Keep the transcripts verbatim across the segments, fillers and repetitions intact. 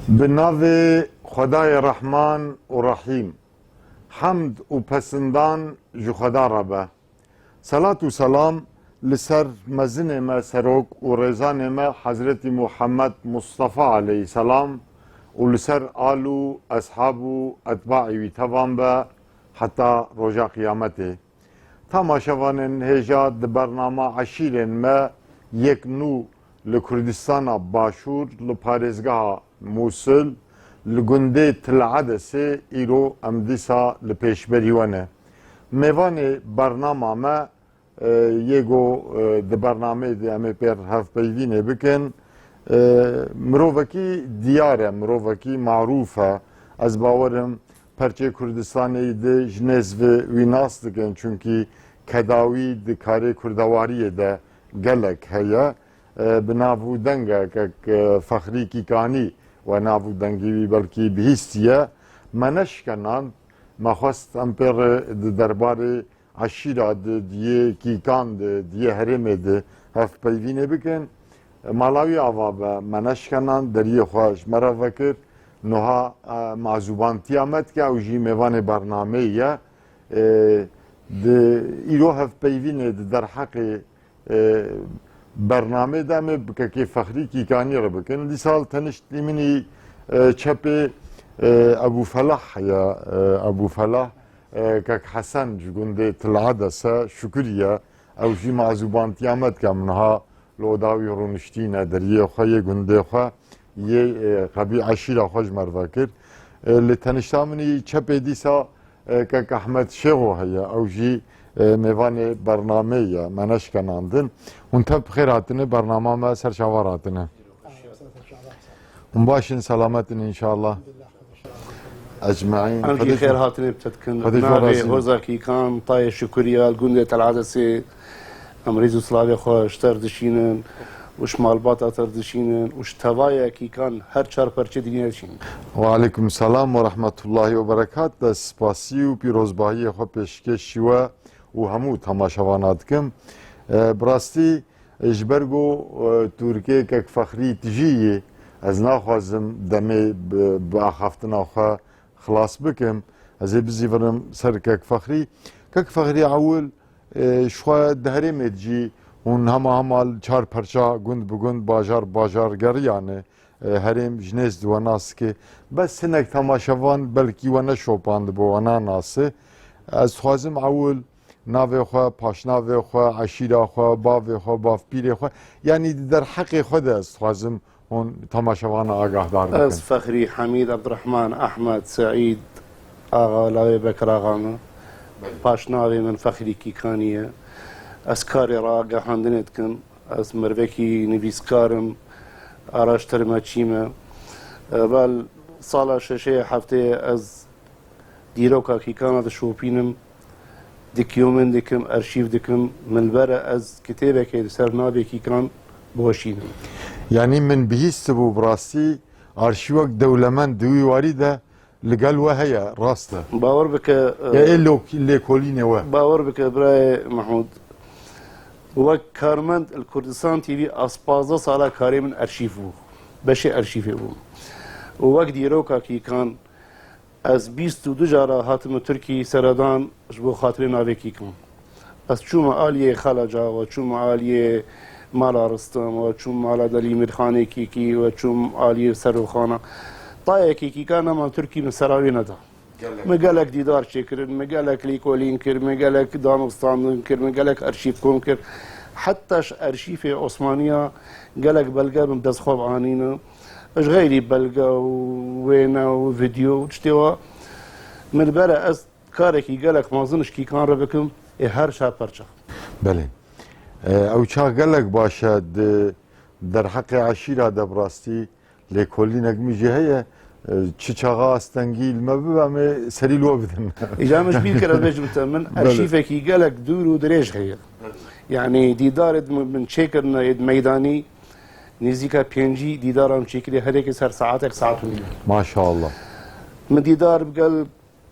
Bi navê Xwedayê Rehman û Rehîm. Hemd û pesindan ji Xweda re be. Selat û selam li ser mezinê me, serok û rêzanê me Hezretî Muhammed Mustafa aleyhisselam û li ser al û eshab û etbaî wî tevan be heta roja qiyametê. Temaşevanên hêja, di bernama Eşîrên me yek nû li Kurdistana Başûr, li parêzgeha Mûsil, li gundê Til Edesê îro em dîsa li pêşberî we ne. Mêvanê bernama me, e, yê go, e, di bernameyê de em ê pê re hevpeyvînê bikin. E, mirovekî diyar e, mirovekî marûf e. Ez bawerim perçê Kurdistanê de ji nêz ve wî nas dikin, çunkî kedawî di karê kurdewariyê de gelek heye. E, bi nav û deng e, kek, e, Fexrî Kîkanî we nav û dengî wî belkî bihîstiye. Me neşkenand, me xwest em pê re di derbarê eşîra de, di yê Kîkan de, di yê herêmê de hevpeyvînê bikin. Mala wî ava be, me neşkenand, deriyê xwe ji me re vekir. Niha, e, mazûbantiya me dike, ew jî mêvanê bernameyê ye. E, di îro hevpeyvînê di derheqê, e, bernamê de em ê bi kekê Fexrî Kîkanî re bikin. Dîsal teniştî min î, e, çepê, e, Ebû Felah heye, e, Ebû Felah. E, kek Hesen ji gundê Til Edes e, Şukuriye, ew jî mazûbantiya me dike, em niha li oda wî rûniştîne, deriyê xwe yê gundê xwe yê, e, qebî eşîra xwe ji me re vekir. E, li tenişta min î çepê dîsa, e, kek Ehmed Şêxo heye, ew jî, e, mêvanê bernameyê ye, me neşkenandin. Hûn tev bi xêr hatine, bernama me ser çavan hatine. Hûn baş in, selamet in înşallah. Ecmaîn. Em jî xêr hatinê bi te dikin. Xwedê ji we razî be. Navê Hoza Kîkan, Tayê Şukuriya, li gundê Tel Edesê. Em rîz û silavê xwe ji te re dişînin û ji malbata te re dişînin û ji tevaya Kîkan her çar perçê dinyayê dişînin. Ve aleykum selam ve rahmetullahi ve berekat. Dest spasî û pîrozbahiyê xwe pêşkêşî we û hemû temaşevana dikim. E, bi rastî, ji ber ku, e, Turkê kek Fexrî tijî yî, ez naxwazim demê bi, bi axaftina xwe xilas bikim. Ez ê bizîvirim ser kek Fexrî. Kek Fexrî ewil, e, ji xwe di herêmê de jî hûn hema hema li çar perça gund bi gund, bajar bi bajar geriyane. E, herêm ji nêz di we nas dike. Bes hinek temaşevan belkî we neşopandibo, we nanase. Ez dixwazim ewil navê xwe, paşnavê xwe, eşîra xwe, bavê xwe, bavpîrê xwe, yanî di derheqê xwe de ez dixwazim hûn temaşevana agahdar bikim. Ez Fexrî Hemîd Ebdurehman Ehmed Seîd Axa lawê Bekir Axa me. Belê. Paşnavê min Fexrî Kîkanî ye. Ez karê ragihandinê dikim. Ez mirvekî nivîskar im, araştirmacî me. Evel sala şeşê heftê ez dîroka Kîkana dişopînim, dikiyomên dikim, arşîv dikim. Min li ber e ez kitêbekê li ser navê Kîkan biweşînim. Yanî min bihîstibû bi rastî arşîwek dewlemend di wî warî de li gel we heye, rast e? Bawer bike, Ya e, ê lok-, lêkolînê we? Bawer bike birayê Mehmûd. Wek karmend li Kurdistan T V ez pazdeh sala karê min arşîv bû. Beşê arşîvê bû. Û wek dîroka Kîkan ez bîst û du cara hatime Tirkî seredan ji bo xatirê navê Kîkan. Ez çûme aliyê Xalaca, we çûme aliyê mala Ristim, we çûm mala Delî Mîrxanê Kîkî, we çûm aliyê Seroxana. Tayekî Kîkan nema Tirkî min sera wê neda. Gelek. Me gelek dîdar çêkirin, me gelek lêkolîn kir, me gelek danûstandin kir, me gelek arşîv kom kir. Heta ji arşîvê Osmaniya gelek belge min dest xwe ve anîne. Ji xeyrî belge û wêne û vîdeo û tiştê wa min li ber e ez karekî gelek mezin ji Kîkan re bikim, ê her çar perça. Belê. E, ew çax gelek baş e, di derheqê eşîra de bi rastî lêkolînek min jî heye. E, çi çaxa astengî li me bibe, em ê serî li we bidin. Îca min ji bîr kir, ez bêjim te, min Belê. arşîvekî gelek dûr û dirêj heye. Belê. Yanî dîdarê di min, min çêkirine ê di meydanî, nêzîka pêncî dîdara min çêkiriye, her yekê ser saetek, saet û nîv. Maşallah. Min dîdar bi gel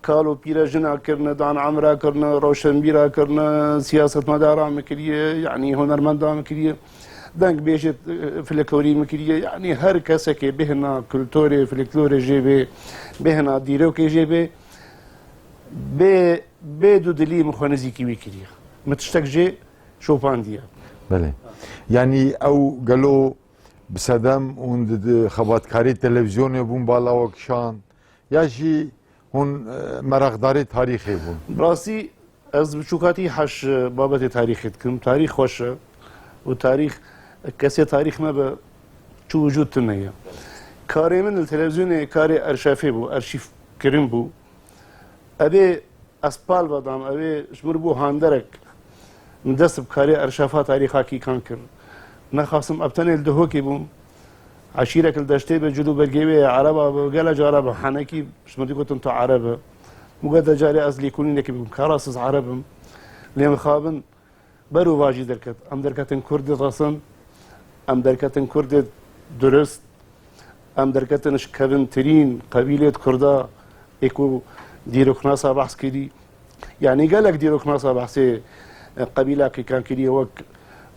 kal û pîre jina kirine, dan emra kirine, roşenbîra kirine, siyasetmedara min kiriye, yanî hunermenda min kiriye. Deng bêjê, e, flekorî min kiriye. Yanî her kesekê bêhna kulturê, flekorê jê bê, bêhna dîrokê jê bê, bê, bê dûdilî min xwe nizîkî wî kiriye. Min tiştek jê şopandiye. Belê. Yanî ew gelo bi sedem hûn di, di xebatkarî televîzyonê bûn bala we kişand? Ya jî hûn, e, meraqdarê tarîxê bûn? Bi rastî ez biçûkatî heş, e, babetê tarîxê dikim. Tarîx xweş e û tarîx, kesê tarîx nebe çi wicûd tune ye. Karê min li televîzyonê karê erşafê bû, erşîvkirin bû. Evê ez pal vedam, evê ji min bû handerek. Min dest bi karê erşafa tarîxa Kîkan kir. Nexasim ev tenê li Dihokê bûm. Eşîrek li deştê be, cil û bergê wê ye, ereba be, gele cara be, henekî ji min digotin tu ereb e. Min got de carê ez lêkolînekê bikim, kara siz ereb im. Lê mixabin ber û vajî derket. Em derketin Kurd resin, em derketin Kurdê durist, em derketin ji kevintirîn qebîlêd Kurda ê ku dîroknasa behs kirî. Yanî gelek dîroknasa behsê, e, qebîla Kîkan kiriye, wek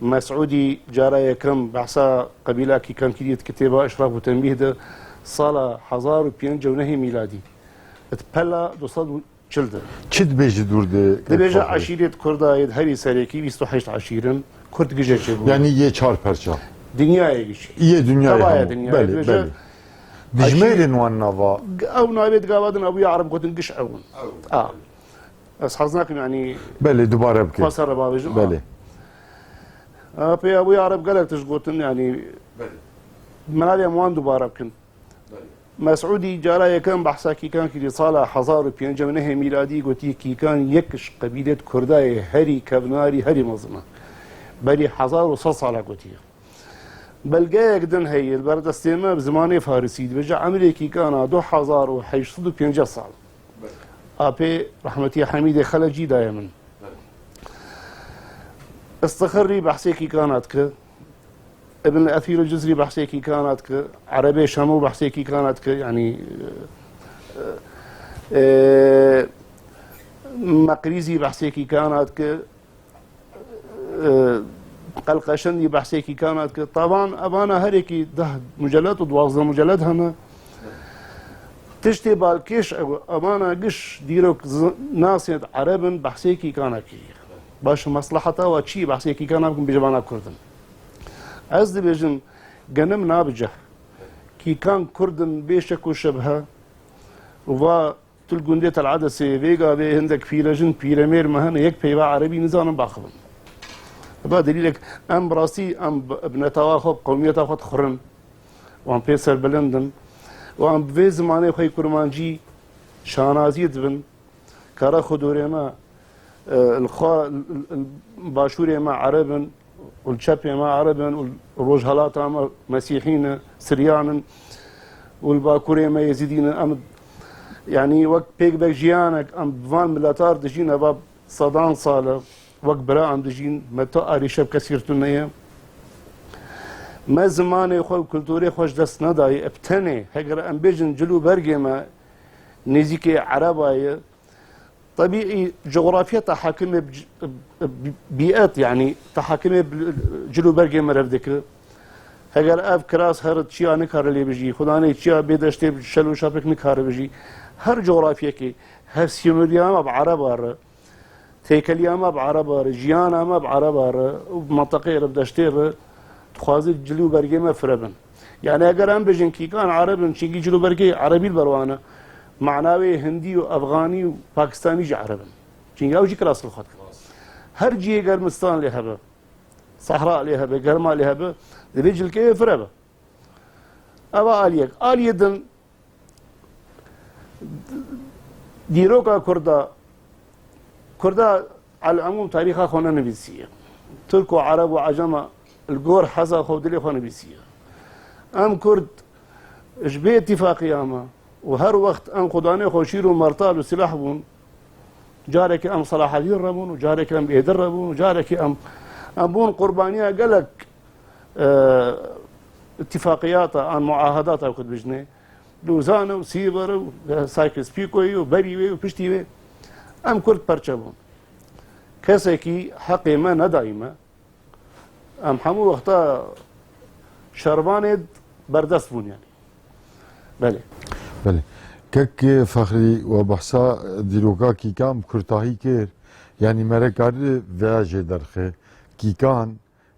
Mesûdî cara yekem behsa qebîla Kîkan kiriye di kitêba Eşraf û Tenbîh de sala hezar û pênc sed û nehê mîladî. Di pela du sed û çil de. Çi dibêjî dûr di Dibêje eşîrêt Kurda yê di herî serekî bîst û heşt eşîr in. Kurd gije çêbû. Yanî yê çar perça. Dinyayê giş. Yê dinyayê Tevaya hemû. Dinyayê. Belê, dibêje belê. Dijmêrên wan nava. Ew navê digava din Ebûya Ereb gotin giş ew in. A. Ez hez nakim yanî. Belê, dubare bikin. Xwe ser re bavêjim. Belê. A, pê Ebûya Ereb gelek tişt gotin yanî. Belê. Min navê em wan dubare bikin. Mesûdî cara yekem behsa Kîkan kirî sala hezar û pênc sed û nehê mîladî, gotî Kîkan yek ji qebîlêt Kurda yê herî kevnarî, herî mezin e. Berî hezar û sed sala gotiye. Belgeyek din heye, li ber destê me bi zimanê farisî dibêje, emrê Kîkana du hezar û heşt sed û pêncî sal. Apê rehmetî Hemîdê Xelecî daye min. Istixirrî behsê Kîkana dike. Ibn Ethîr Cizrî behsê Kîkana dike, Erebê Şemo behsê Kîkana dike, yanî, e, e, Meqrîzî behsê Kîkana dike, e, Qelqeşendî behsê Kîkana dike. Taban, evana her yekî deh muceled û duwazdeh muceled hene. Tiştê balkêş ew, evana giş dîrok z-, nasên Ereb in, behsê Kîkana kiriye. Baş, mesleheta we çi ye? Behsê Kîkana bikin, bêje vana Kurd in. Ez dibêjim, genim nabe cih. Kîkan Kurd in bê şek û şebhe. Û va tu li gundê Tel Edesê, vê gavê hindek pîrejin, pîremêr me hene, yek peyva erebî nizanin baxivin. Eva delîlek, em bi rastî, em bi, bi netewa xwe, bi qewmiyeta xwe dixurin. Wan pê serbilind in. Û em bi vê zimanê xwe yê kurmancî şanazî dibin. Kara xudurê me, e, li xwe, li, li, li başûrê me Ereb in, û li çepê me Ereb in, û li rojhelata me Mesîhî ne, Siryan in, û li bakurê me Êzidî ne. Em, yanî wek pêk vek jiyanek, em bi van miletar dijîn, eva sedan sal e, wek bira em dijîn, me tu arîşe bi kesî re tune ye. Me zimanê xwe û kulturê xwe ji dest nedayê, bi tenê, heger em bêjin cil û bergê me nêzîkê Ereba ye, tebîî cografya tehakimê bi c-, bi, bîet, yanî tehakimê bi cil û bergê meriv dike. Heger ev kiras herit çiya nikare lê bijî, xudanê çiya bê deştê bi şel û şapik nikare bijî. Her cografyekê hevsînoriya me bi Ereba re, têkeliya me bi Ereba re, jiyana me bi Ereba re û bi menteqeyê re, bi deştê re, dixwaze cil û bergê me fire bin. Yanî eger em bijin Kîkan Ereb in, çinkî cil û bergê Erebî li ber wan e, mana wê Hindî û Efxanî û Pakistanî jî Ereb in. Çinkî ew jî kiras li xwe dikin. Her cihê germistan lê hebe, sehra lê hebe, germa lê hebe, divê cilkê wê fire be. Ev e aliyek. Aliyê din, dîroka Kurda, Kurda el'emûm tarîxa xwe nenivîsiye. Tirk û Ereb û Ecema li gor heza xwe û dilê xwe nivîsiye. Em Kurd ji bê îtîfaqiya me û her wext em xudanê xwe şîr û mertal û silah bûn, carekî em Selahedîn re bûn û carekî em Êdir re bûn û carekî em, em bûn qurbaniya gelek, e, îtîfaqiyata an muahedata ku dibijnê. Lozan û Sîver û Sykes-Picoyî û berî wê û piştî wê em Kurd perçe bûn. Kesekî heqê me nedayî me. Em hemû wexta şervanê berdest bûn yani. Belê. Belê. Kek Fexrî, we behsa dîroka Kîkan bi kurtahî kir. Yanî mere kar vêya jê derxe. Kîkan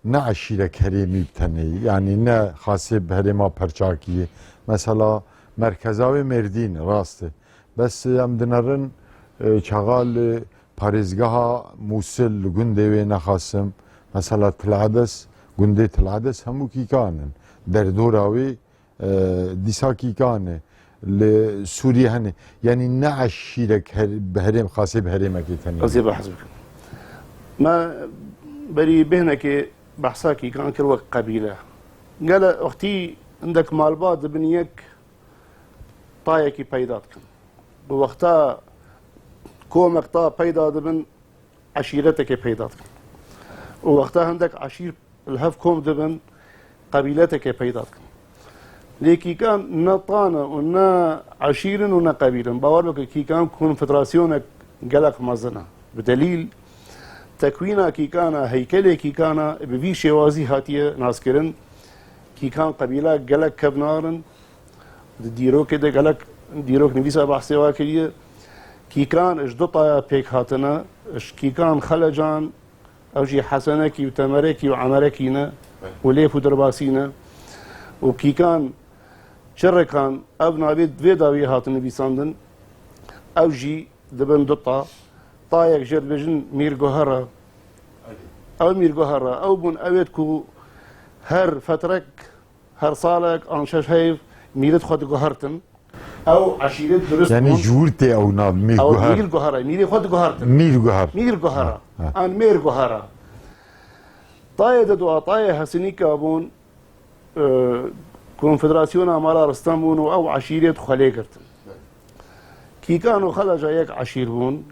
ne eşîrek herêmî bi tenê, yanî ne xasê bi herêma Perçakiyê. Mesela merkeza wê Mêrdîn, rast e. Bes em dinerin, e, çaxa li parêzgeha Mûsil, li gundê wê nexasim. Mesela Til Edes, gundê Til Edes hemû Kîkan in. Derdora wê e, dîsa Kîkan e, li Sûriyê hene. Yanî ne eşîrek her, bi herêm, xasê bi herêmekê tenê. Ez ê behs bikim. Me berî bêhnekê behsa Kîkan kir wek qebîle. Gele wextî hindek malbat dibin yek tayekî peyda dikin. Bi wexta komek ta peyda dibin, eşîretekê peyda dikin. Û wexta hindek eşîr li hev kom dibin, qebîletekê peyda dikin. Lê Kîkan ne ta ne û ne eşîr in û ne qebîl in. Bawer bike Kîkan konfederasyonek gelek mezin e. Bi delîl, tekwîna Kîkan a, heykelê Kîkan a bi vî şêwazî hatiye naskirin. Kîkan qebîla gelek kevnar in. Di dîrokê de gelek dîroknivîsa behsê wa kiriye. Kîkan ji du taya pêk hatine, ji Kîkan Xelecan, ew jî Hesenekî û Temerekî û Emerekî ne û Lêf û Dirbasî ne. Û Kîkan Çirikan, ev navê di vê dawiyê hatin nivîsandin, ew jî dibin du ta. Tayek jê dibêjin Mîr Goher e. Ew Mîr Goher e. Ew bûn ewêt ku her fetrek her salek an şeş heyv mîrit xwe diguhertin. Ew eşîret durist Yanî bûn. Ji wir tê ew nav Mîr Ew Guher. Mîr Guher e, mîrê xwe diguhertin. Mîr Guher. Mîr Guher e. Ha, ha. An Mêr Guher e. Tayê de dua, tayê Hesinîka bûn, e, Konfederasyona Mala Ristan bûn û ew eşîret xwe lê girtin. Kîkan û Xeleca yek eşîr bûn.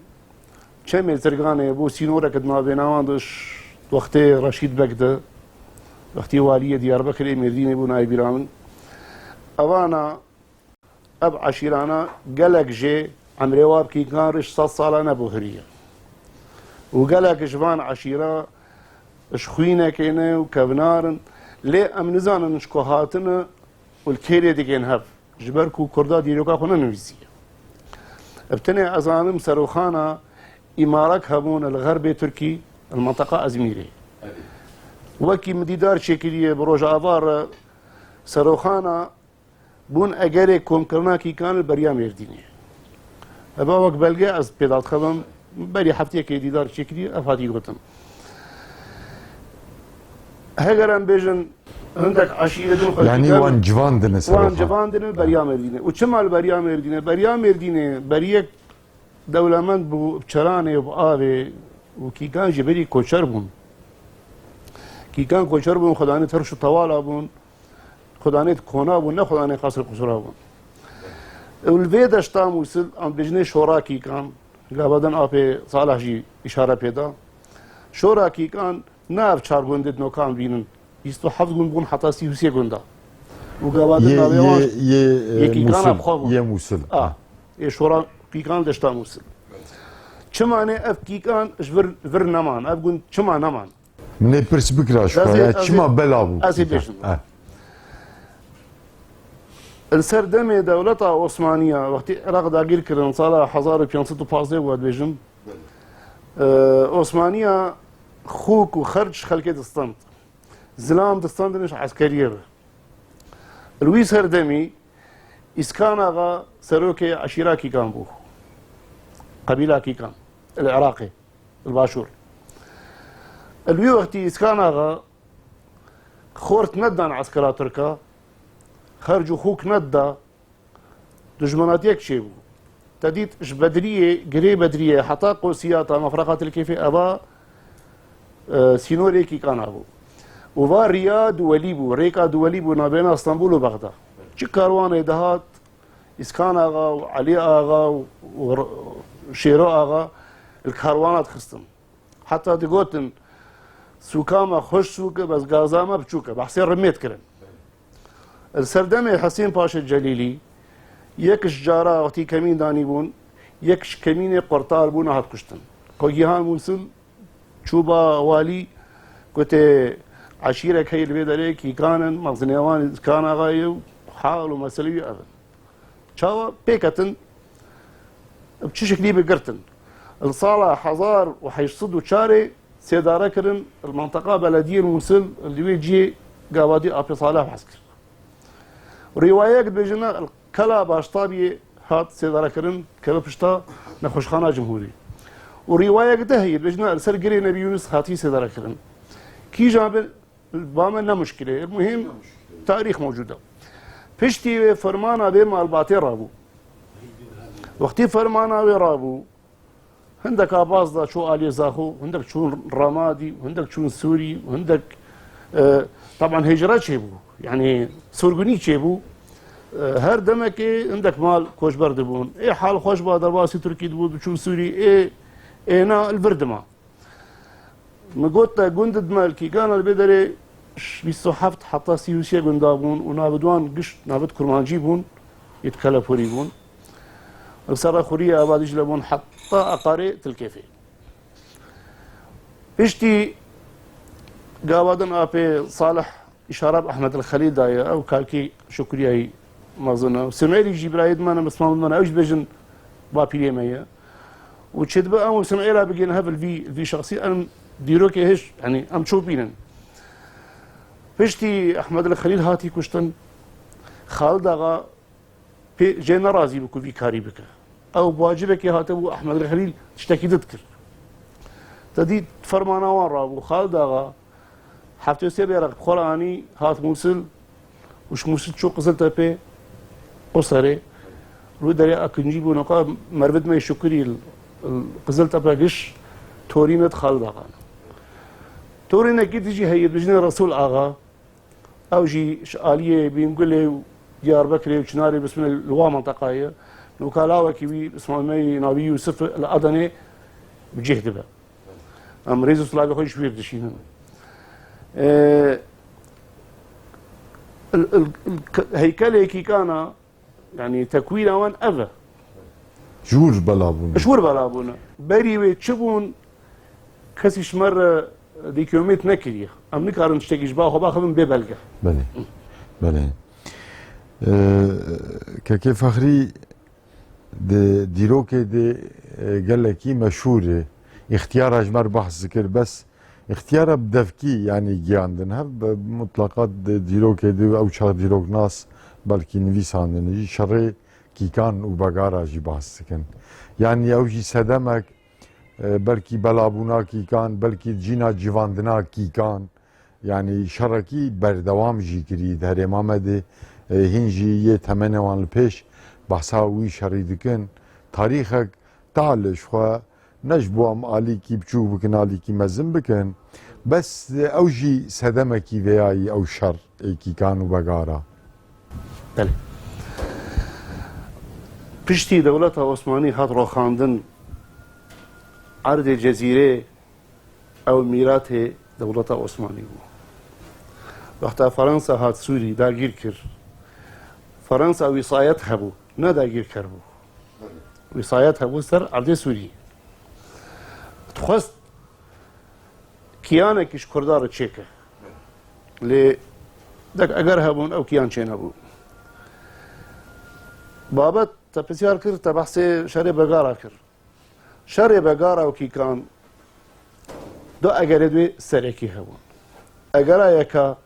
Çemê Zirganê bû sînorek di navbêna wan de ji wextê Reşîd Beg de, wextî waliyê Diyarbekirê Mêrdînê bû nayê bîra min. Evana, ev eşîrana gelek jê emrê wa bi Kîkan re ji sed sala nebû hiriye. Û gelek ji van eşîra ji xwînekê ne û kevnar in. Lê em nizanin ji ku hatine û li kêrê digên hev. Ji ber ku Kurda dîroka xwe nenivîsiye. Bi tenê ez zanim seroxana îmarek hebûn li xerbê Tirkî, li menteqa Ezmîrê. Wekî min dîdar çêkiriye bi Rojava re seroxana bûn egerê komkirina Kîkan li beriya Mêrdînê. Eva wek belge ez pê dadixebim, berî hefteyekê dîdar çêkiriye, ev hatî gotin. Heger em bêjin, hindek eşîretên xwe Yanî dikevin, wan civandine wan seroxan. Civandine beriya Mêrdînê. Û çima li beriya Mêrdînê? Beriya Mêrdînê beriyek dewlemend bû, bi çeranê û bi avê û Kîkan jî berî koçer bûn. Kîkan koçer bûn, xwedanê terş û tewala bûn, xwedanê kona bûn, ne xwedanê qesr û qusura bûn. Û li vê deşta Mûsil, em bêjinê şora Kîkan, gava din apê Salih jî îşare pê da. Şora Kîkan ne ev çar gundê di nokan bînin. Bîst û heft gund bûn heta sî û sê gunda. Û gava din Yê, navê wan yê, yê, e, yê Kîkan Mûsil, a xwe bûn. Yê Mûsil. A, yê şora Kîkan deşta Mûsil. Çima ne ev Kîkan ji vir, vir neman? Ev gund çima neman? Min ê pirs bikira ji xwe, ya çima bela bû? Ez ê bêjim. Ha. Li ser demê dewleta Osmaniya, wextî Iraq dagîr kirin, sala hezar û pênc sed û pazdeh bû, ez dibêjim. Belê. E, Osmaniya xûk û xerc xelkê distend. Zilam distendin ji eskeriyê re. Li wî serdemî Îskan Axa serokê eşîra Kîkan bû. Qebîla Kîkan. Li Iraqê. Li Başûr. Li wî wextî Îskan Axa xort nedan eskera Tirka, xerc û xûk nedda, dijminatiyek çêbû. Te dît ji Bedriyê, girê Bedriyê heta Qosiyata, Mefreqa Til Kêfê eva, e, sînorê Kîkan a bû. Û va riya duwelî bû, rêka duwelî bû navbêna Stenbûl û Bexda. Çi karwanê dihat, Îskan Axa û Elî Axa û, û R-, Şêro Axa li karwana dixistin. Heta digotin, sûka me xweş sûk e, bes gaza me biçûk e. Behsê rimê dikirin. Li ser demê Hesên Paşê Celîlî, yek ji cara wextî kemîn danîbûn, yek ji kemînê qurtar bû, nehat kuştin. Xwe gihan Mûsil, çû ba walî, gotê, Eşîrek heye li vê derê, Kîkan in, mexzinê wan Kîkan Axa ye û hal û meselê wî ev in. Çawa pêketin, bi çi şeklî bi girtin? Li sala hezar û heşt sed û çarê sêdare kirin, li menteqa belediyê Mûsil, li wê cihê gavadî Apê Salih behs kir. Rîwayeyek dibêjin, Kela Baştabiyê hat sêdarekirin, keve pişta nexweşxana Cumhurî. Û rîwayek de heye, dibêjin li ser Girê Nebî Yûnis hatî sêdarekirin. Kîjan be, ba me ne muşkil e. Muhîm, tarîx mewcûd e. Piştî wê fermana vê malbatê rabû. Wextî fermana wê rabû, hindek abaz da çû aliyê Zaxo, hindek çûn Ramadî, hindek çûn Sûrî, hindek, e, taban hicre çêbû. Yanî sorgunî çêbû. E, her demekê hindek mal koçber dibûn. Ê hal xweş ba derbasî Tirkî dibû, diçûn Sûrî, ê, êna li vir dima. Min got te gund dime li Kîkan li vê derê bîst û heft heta sî û sê gunda bûn û navê wan giş navê kurmancî bûn, yê keleporî bûn. Li ser rêxuriyê avadî jî le bûn heta Aqarê Tilkêfê. Piştî gava din Apê Salih îşara bi Ehmed el Xelîl daye, ew kalkî Şukriyayî mezin e. Semêrî jî birayê din me ne, Misman min e, ew jî bêjin bapîrê me ye. Û çêdibe em û Semêra bigihên hev li vî, li vî şexsî em dîrokê hêj, yanî em çopînin. Piştî Ehmed el Xelîl hatî kuştin, Xalid Axa pê jê nerazî bû ku vî karî bike. Ew bi wacibekê hatibû Ehmed Xelîl tiştekî din dikir. Te dît fermana wan rabû. Xalid Axa heftê û sê bêreq bi xwe re anî, hat Mûsil û ji Mûsil çû Qiziltepe, Qoserê. Rû derê Akincî bû, niha merivê me Şukurî li, li Qiziltepe giş torînet Xalid Axa ne. Torînekî dijî heye, dijî Resul Axa. Ew jî ji aliyê Bîngulê û Diyarbekirê û Çinarê bismîne li wan menteqayê. Nûka lawekî wî, Îsmaîl Mey navî Yûsif li Adenê bi cih dibe. Em rêz û silavê xwe ji wî re dişînin. Ee, il, il, il, ke-, heykelê Kîkana, yanî tekwîna wan ev e. Ji wir bela bûne. Ji wir bela bûne. Berî wê çi bûn, kesî ji me re dîkîyomet nekiriye. Em nikarin tiştekî ji ba xwe baxivin bê belge. Belê. Belê. Ee, Kekê Fexrî di dîrokê de, e, gelekî meşhûr e. Îxtiyara ji me re behs dikir, bes îxtiyara bi devkî, yanî giyandin. Hev bi mutlaqat di dîrokê de ew çax dîroknas belkî nivîsandin. Ji şerê Kîkan û Begara jî behs dikin. Yanî ew jî sedemek, e, belkî belabûna Kîkan, belkî cîna civandina Kîkan. Yanî şerekî berdewam jî kirî di herêma me de, e, hîn jî yê temenê wan li pêş behsa wî şerî dikin. Tarîxek tal e ji xwe ne ji bo em alîkî biçûk bikin, alîkî mezin bikin. Bes ew jî sedemekî vêyayî ew şer ê Kîkan û Begara. Belê. Piştî dewleta Osmanî hat roxandin, erdê Cezîrê ew mîratê dewleta Osmanî bû. Wexta Fransa hat Sûrî dagîr kir, Fransa wîsayet hebû, ne dagîrker bû. Wîsayet hebû ser erdê Sûrî. Dixwest kiyanekî ji Kurda re çêke. Lê dek eger hebûn, ew kiyan çênebû. Babet te pisyar kir, te behsê şerê Begara kir. Şerê Begara û Kîkan du egerê wê serekî hebûn. Egera yeka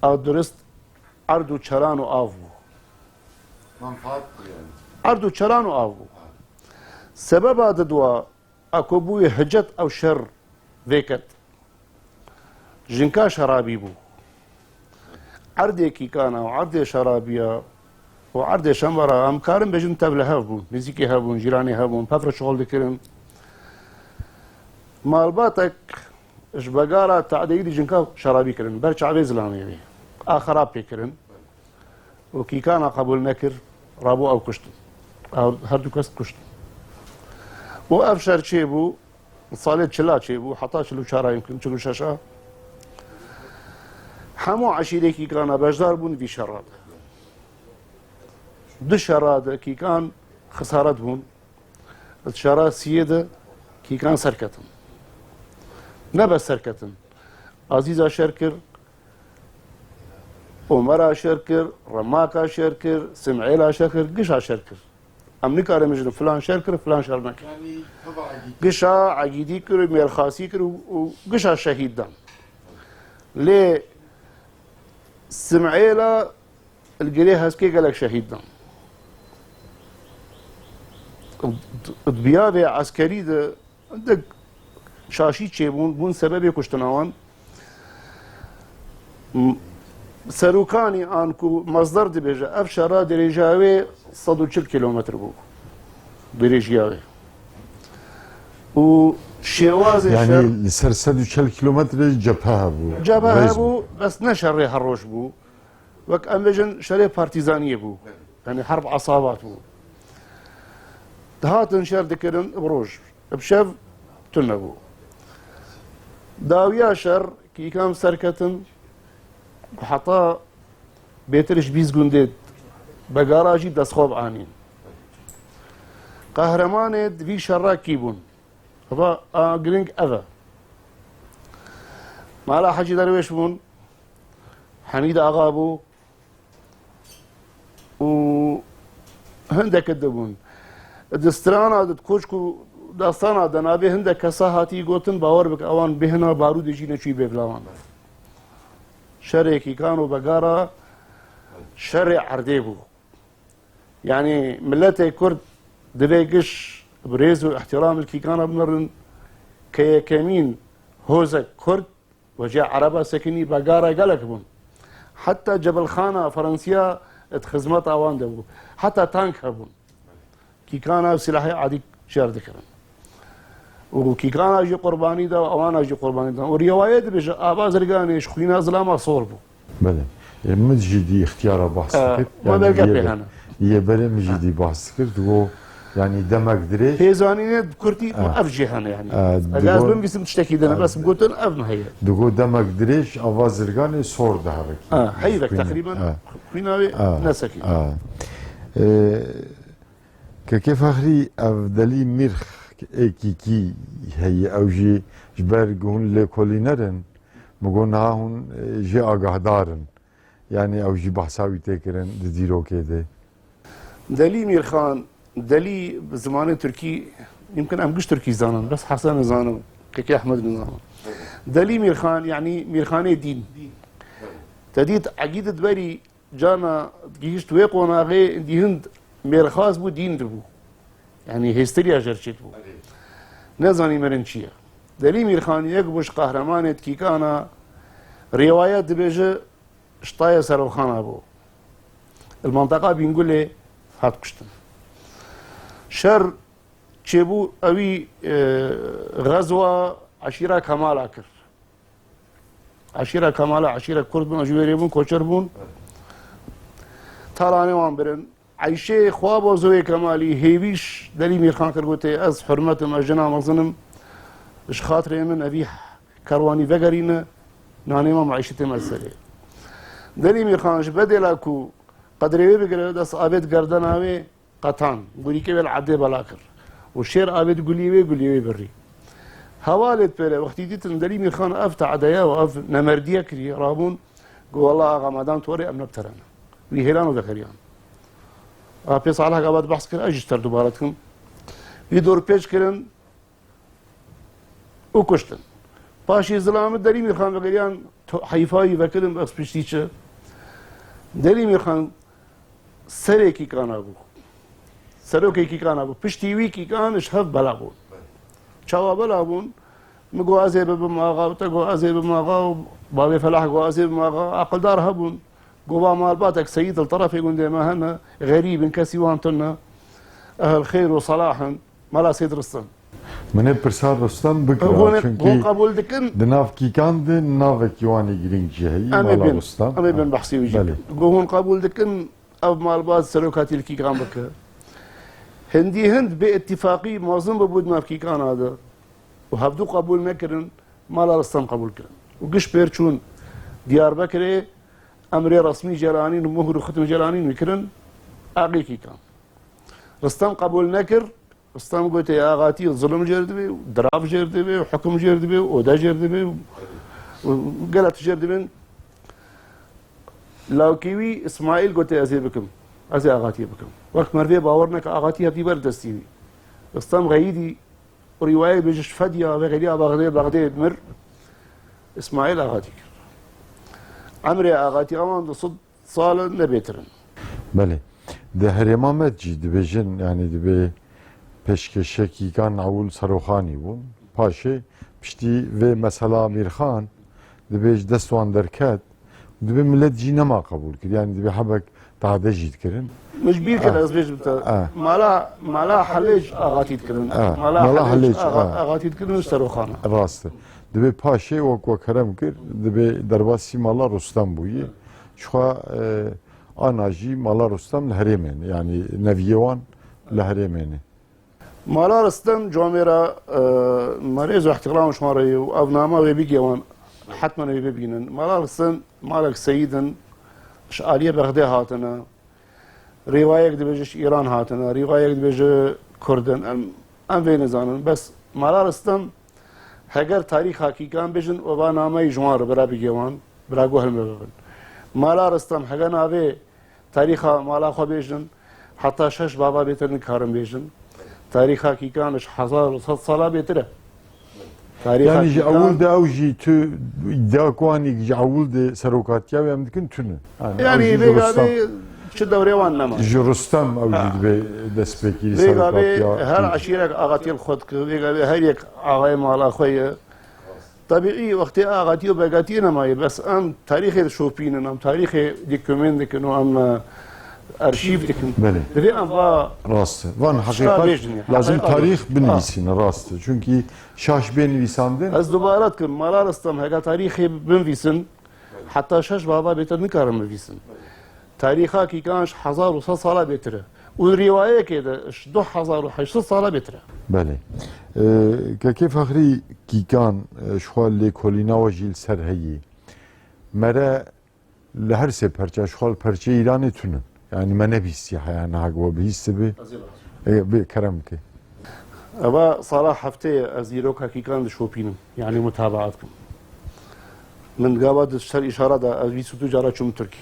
a durist erd û çeran û av bû. Menfaat bû yani. Erd û çeran û av bû. Sebeba didwa a ku bûyê hicet ew şer vêket. Jinka şerabî bû. Erdê Kîkana û erdê şerabiya û erdê Şemera, em karin bêjin tev li hev bûn, nêzîkî hev bûn, cîranê hev bûn, pevre şixul dikirin. Malbatek ji Begara tadeyî di jinka şerabî kirin, ber çavê zilamê wê. A xerab pê kirin. û Kîkana qebûl nekir, rabû ew kuştin. Ew her du kes kuştin. Û ev şer çêbû, salê çila çêbû, heta çil û çar a yimkin, çil û şeş a. Hemû eşîrê Kîkana beşdar bûn vî şera de. Du şera de Kîkan xisaret bûn. Di şera siyê de Kîkan serketin. Ne bes serketin. Azîza şer kir, Omera şer kir, Remaka şer kir, Sim'êla şer kir, gişa şer kir. Em nikarin bijin filan şer kir, filan şer nekir. Yanî heva Egîdî. Gişa Egîdî kir û Mêrxasî kir û, û gişa şehîd dan. Lê Sim'êla li girê heskê gelek şehîd dan. Di biyavê eskerî de hindik şaşî çêbûn, bûn sebebê kuştina wan. M-, Serûkanî an ku Mesder dibêje, ev şera dirêjiya wê sed û çil kîlometr bû. Dirêjiya wê. Û şêwazê şer Yanî li ser sed û çil kîlometre cephe hebû. Cephe Rêz hebû, bes ne şerê her roj bû. Wek em bêjin şerê partîzaniyê bû. Yanî herb esabat bû. Dihatin şer dikirin bi roj. Bi şev tune bû. Dawiya şer kîkan serketin ku heta bêtir ji bîst gundê Begara jî destxwe bianîn. Qehremanê di vî şerra kî bûn? Heva a giring ev e. Mala Hecî Derwêş bûn, Hemîd Axa bû û hindek di bûn. Di strana, di koçk û destana de navê hindek kesa hatî gotin, bawer bike, ewan bêhna barûdê jî neçûyî bê bila wan. Şerê Kîkan û Begara şerê erdê bû. Yanî miletê Kurd divê giş bi rêz û îhtîram li Kîkana binirin ke yekemîn hozek Kurd wecê Ereba sekinî Begara gelek bûn. Heta Cebilxana Ferensiya di xizmeta wan de bû. Heta tank hebûn. Kîkana silahê adî şer dikirin. Û Kîkana jî qurbanî da, ewana jî qurbanî da. Û rîwayet dibêje, Ava Zirganê ji xwîna zilama sor bû. Belê. E, min jî dî îxtiyara behs E, dikir. Me Yanî belge yê pê be-, hene. Yê berê min jî dî behs dikir. Digo, yanî demek dirêj. Hêzanînê bi kurtî Ha. ev jî hene yanî. Ha, Eger ez digo- bimgîsim tiştekî dine, Ha, bes di- gotin ev mi heye? Digo demek dirêj, Ava Zirganê sor dihevekî. Ha, heyvek Xwîn-, teqrîben ha. xwîna wê Ha. nesekî. Ha. E, Kekê Fexrî, ev Delî Mîrx ê Kîkî heye, ew jî ji ber ku hûn lêkolîner in, min got niha hûn, e, jê agahdar in. Yanî ew jî behsa wî tê kirin di dîrokê de. Delî Mîrxan, Delî bi zimanê tirkî, yimkin em giş tirkî zanin, bes Hesen nizanim, Kekê Ehmed nizanim. Delî Mîrxan, yanî Mîrxanê dîn. Te dît Egîd di berî Cana gihişt wê qonaxê, dî hind mêrxas bû, dîn dibû. Yanî hêstiriya jer çêt bû. Erê. Nezanî mirin çi ye. Delî Mîrxan yek bû ji qehremanê Kîkana, rêwayet dibêje ji tayê Serokxana bû. Li manteqa Bîngulê hat kuştin. Şer çêbû, ewî, e, xezwa eşîra Kemala kir. Eşîra Kemala, eşîra Kurd bûn, ji wêrê bûn, koçer bûn. Talanê wan birin. Eyşê xwe bo Zoyê Kemalî hêvîş Delî Mîrxan kir, gotê, ez hurmet im, ez jina mezin im. Ji xatirê min evî kerwanî vegerîne, nanê me, meîşetê me serê. Delî Mîrxan ji bedêla ku qedrê wê bigire, dest avêt gerdena wê, qetan, gurîkê wê li erdê bela kir û şêr avêt gulî wê, gulî wê birî. Hevalêt pêre wextî dîtin Delî Mîrxan ev te'deya û ev nemerdiye kiriye, rabûn, got, Wela axa, me dan torê, em nebiterene. Wî hêlan û vekeriyan. Apê Salih Gabat behs kir, ez jî ji te re dubare dikim. Wî dorpêç kirin, û kuştin. Paşê zilamê Delî Mîrxan vegeriyan, to-, heyfa wî vekirin, bes piştî çi? Delî Mîrxan serê Kîkana bû. Serokê Kîkana bû. Piştî wî Kîkan ji hev bela bûn. Çawa bela bûn? Min got, ez ê bibim axa, te got, ez ê bibim axa, û bavê Felah got, ez ê bibim axa. Aqildar hebûn. Got, va malbatek seyîd li terefê gundê me hene, xerîb in, kesî wan tune, ehl xêr û selah in. Mala Seyîd Ristem. Min ê pirsa Ristem bikira, Hûn ê, çunkî hûn qebûl dikin? Di nav Kîkan de navekî wan ê girîng jî heye, Em ê Mala bin, Ristem. Em ê bin Ha. behsê wî jî Belê. Got, hûn qebûl dikin, ev malbat serokatî li Kîkan bike. Hindî hind bê îtîfaqî mezin bûbû di nav Kîkana de. Û hevdû qebûl nekirin, Mala Ristem qebûl kirin. Û giş pêr çûn Diyarbekirê, emrê resmî jê re anîn û muhr û xitm jê re anîn wî kirin, aqî Kîkan. Ristem qebûl nekir, Ristem gotê, axatî zulm jê re dibe, dirav jê re dibe, hukum jê re dibe, ode jê re dibe. Û gelek tijêr dibin, lawkî wî Îsmaîl gote, "Ez ê bikim. Ez ê axatiyê bikim." Wek merivê bawer neke axatî hevdî ber destî wî. Ristem Xeyîdî rîwayet bêje ji Fedya ve xeliya Bexdê, Bexdê mir, Îsmaîl axatî kir. Emrê axatî awan du sed sal e, ne bêtir in. Belê. Di herêma me jî dibêjin, yanî dibê pêşkêşekî kan ewil Seroxanî bûn. Paşê piştî vê mesela Mîrxan dibê ji dest wan derket, dibê milet jî nema qebûl kir. Yanî dibê hebek tade jî dikirin. Min ji bîr kir, Ah. ez bêjim te. Ah. Mala, mala Helêc axatî dikirin. Ah. Mala Mala Helêc Helêc, axa-, ah. axatî dikirin ji Seroxana. Rast e. Dibê paşê wek we kerem kir, dibê derbasî mala Rustem bûye. Jixwe, e, ana jî mala Rustem li herêmê ne, yanî neviyê wan li herêmê ne. Mala Rustem camêra, e, me rêz û îhtîram ji wan re ye û ev nama wê bigê wan, hetmen wê bibînin. Mala Rustem malek seyîd in, ji aliyê Bexdê hatine. Rîwayek dibêje ji Îran hatine, rîwayek dibêje Kurd in. Em, em vê nizanin. Bes mala Rustem heger tarîxa Kîkan bêjin, û va nameyê ji wan re bira bigê wan, bira guh li me bibin. Mala Rustem heger navê tarîxa mala xwe bêjin, heta şeş bava bêtir nikarin bêjin. Tarîxa Kîkan ji hezar û sed sala bêtir e. Tarîxa Yanî ji Kîkan ewil de ew jî tu îdia ku anî ji ewil de serokatiya wê em dikin tune. Yanî Yanî ew jî ji vê Rustem, gavê çi dewrê wan nema. Ji Rustem ew jî Ha. dibê destpêkî Vê gavê serokatiya her kî. Eşîrek axatiyê li xwe dike, vê gavê her yek axayê mala xwe ye. Tebîî wextê axatî û begatiyê nemaye, bes em tarîxê dişopînin, em tarîxê dîkumên dikin û em, e, arşîv dikin. Belê. Divê em va Rast e. Van şika heqîqet bêjin ya. lazim Heqîqet tarîx bêjin. binivîsîne, rast e. Çünkî şaş bê nivîsandin. Ez dubare dikim, mala Ristem heke tarîxê binivîsin, heta şeş bava bêtir nikarin bivîsin. Tarîxa Kîkan ji hezar û sed sala bêtir e. Û rîwayekê de ji du hezar û heşt sed sala bêtir e. Belê. E, Kekê Fexrî Kîkan, e, ji xwe lêkolîna we jî li ser heyî. Mere li her sê perça, ji xwe li perçeyê Îranê tune. Yanî me nebîstiye heya niha ku we bihîstibe. Ez ê bihîstim. Ê, bê kerem bike. Eva sala heftê ye ez dîroka Kîkan dişopînim. Yanî mutabaat kim. Min gava di ser îşara de ez bîst û du cara çûm Tirkî.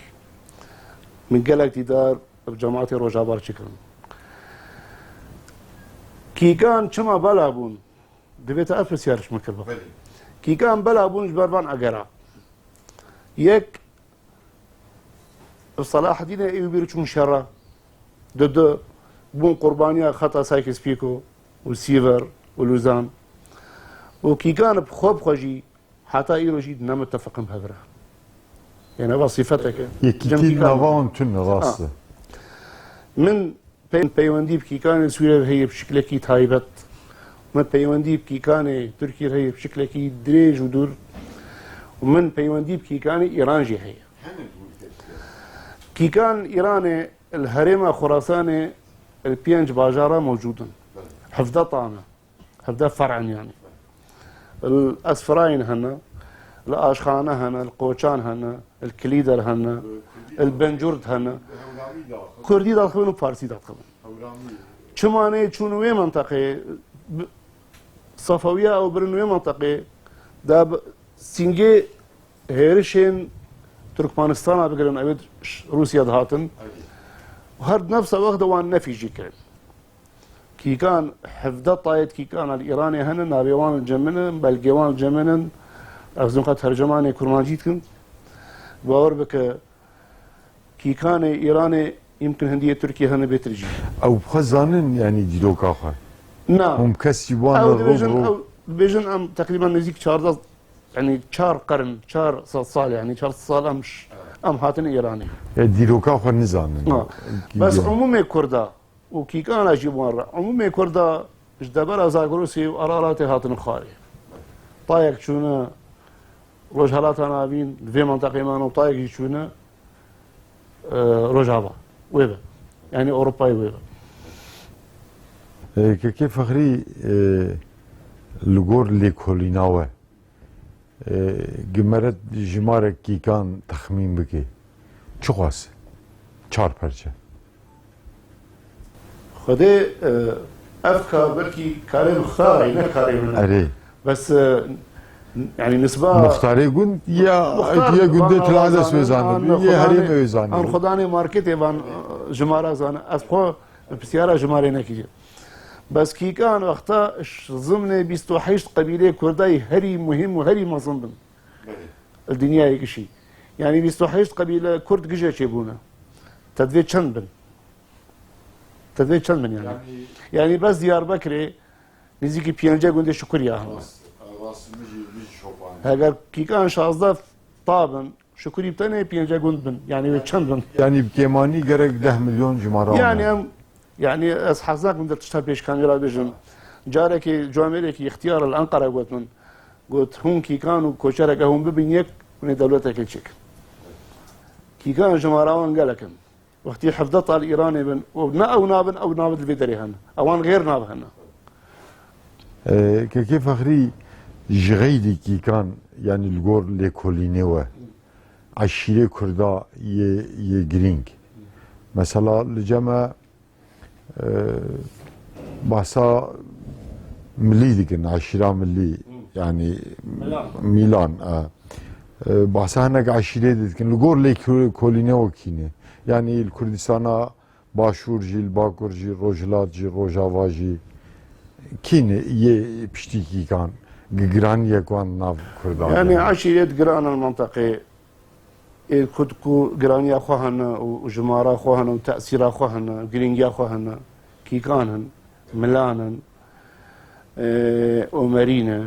Min gelek dîdar bi cemaetê Rojava re çêkirin. Kîkan çima bela bûn? Divê te ev pirsiyar ji min kiriba. Belê. Kîkan bela bûn ji ber van egera. Yek, Selahedînê Eyyûbî re çûn şera. Di du bûn qurbaniya xeta Sykes-Picot û Sîver û Luzan. Û Kîkan bi xwe bi xwe jî heta îro jî ne mitefiqin bi hev re. Yanî eva sîfetek e. Yekîtî Cem Kîkan. Nava wan tune, rast e. Ha. Min pey-, peywendî bi Kîkanê Sûriyê heye bi şiklekî taybet. Min peywendî bi Kîkanê Tirkî heye bi şiklekî dirêj û dûr. Û min peywendî bi Kîkanê Îran jî heye. Kîkan Îranê li herêma Xurasanê li pênc bajara mewcûd in. Hevdeh tane. Hevdeh fer'in yanî. Li Esfirayên hene, li Aşxane hene, li Qoçan hene, li Kilîder hene, li Bencurd hene. Kurdî dadixivin û Farsî dadixivin. Çima nê çûn wê menteqê, bi-, Sefewiya ew birin wê menteqê, da bi-, sîngê hêrişên Turkmenistana bigirin, ew ê ş-, Rûsya dihatin. Her di nefsa wext de wan nefî jî kirin. Kîkan, hevdeh tayet kîkan li Îranê hene, navê wan li cem min in, belgê wan li cem min in. Ez nûka tercemanê kurmancî dikim. Bawer bike, kîkanê Îranê yimkin hindiyê Tirkiyê hene bêtir jî. Ew bi xwe zanin, yanî dîroka xwe? Na. Hûn kesî wan Ew re dibêjin, rû- ew dibêjin em teqrîben nêzîk çardeh, yanî çar qern, çar sed sal, yanî çar sed sal em ş-, em hatin Îranê. E, dîroka xwe nizanin. Ha. Bes Kî- umûmê Kurda, û Kîkana jî wan re. Umûmê Kurda ji debera Zagrosê û Araratê hatine xwarê. Tayek çûne Rojhelata Navîn, li vê menteqê me û tayek jî çûne, e, Rojava. Wê be. Yanî Ewropayê wê be. E, Kekê Fexrî, e, li gor lêkolîna we, E, gi mere jimarek kîkan texmîn bike. Çiqas? Çar perçe. Xwedê, e, ev ka belkî karê mixtarê, ne karê min e. Erê. Bes, e, Yani nisba Muxtarê gund ya Muxtar, ya gundê van Tila de Awazanê, wê zanibî, an ya Xudanê, herêmê wê zanibî. An Xudanê marketê van, e, jimara zane. Ez xwe bi pisyara jimarê nekiriye. Bes kîkan wexta ş-, zimnê bîst û heşt qebîlê Kurdayî herî muhîm û herî mezin bin. Belê. Li dinyayê gişî. Yani bîst û heşt qebîle Kurd gije çêbûne. Te divê çend bin? Te divê çend bin yani? Yani Yani bes Diyarbekirê nêzîkî pêncî gundê Şukuriya hene. Rast, rast, min jî, min jî şopane. Heger kîkan şazdeh ta bin, Şukurî bi tenê pêncî gund bin. Yani wê çend bin? Yani bi kêmanî gerek deh milyon cimara Yani hene. Em, yani ez hez nakim de tişta pêş kamera bêjim. Carekê camêrekî ixtiyar li Enqere got min. Got, hûn kîkan û koçereke hûn bibin yek, hûn ê dewletekê çêkin. Kîkan jimara wan gelek in. Wextî hevdeh tal Îranê bin û ne ew nabin, ew nabin li vê derê hene. Ewan xêr nav hene. Ee, Kekê Fexrî, ji xeyrî kîkan, yani li gor lêkolînê we, eşîrê Kurda yê, yê girîng. Mesela li cem me, e, bahsa milî dikin, eşîra milî, yani Milan. Milan, e. E, bahsa hinek eşîrê de dikin. Li gor lêkolînê we kî ne? Yani li Kurdistana Başûr jî, li Bakur jî, Rojhilat jî, Rojava jî kî ne yê piştî kîkan? Gi-, giraniyek wan nav Kurdan Yani hene. Eşîret giran in menteqê. Ê Kurd ku giraniya xwe hene û, û jimara xwe hene û tesîra xwe hene, girîngiya xwe hene. Kîkan in, Milan in, ê, Omerî ne,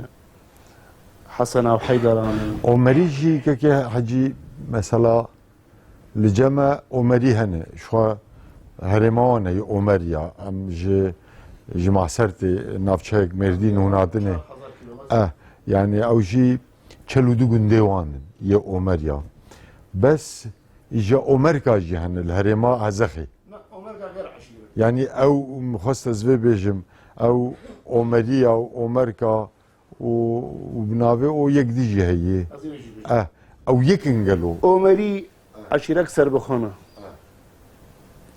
Hesena û Heyderan in. Omerî jî keke Hecî mesela Li cem me Omerî hene. Şuxa herêma wan heye Omer ya. Em ji, ji Masertê navçeyek Mêrdîn hûn hatine. Eh, yani ew jî çel û du gundê wan in yê Omer ya. Bes ji Omerka jî hene li herêma Hezexê. Yani ew min xwest ez vê bêjim. Ew Omerî ya û Omerka û, û bi navê o yek dî jî heye. Ez ê jî bêjim. Eh, ew yek in gelo. Omerî eşîrek serbixwe ne.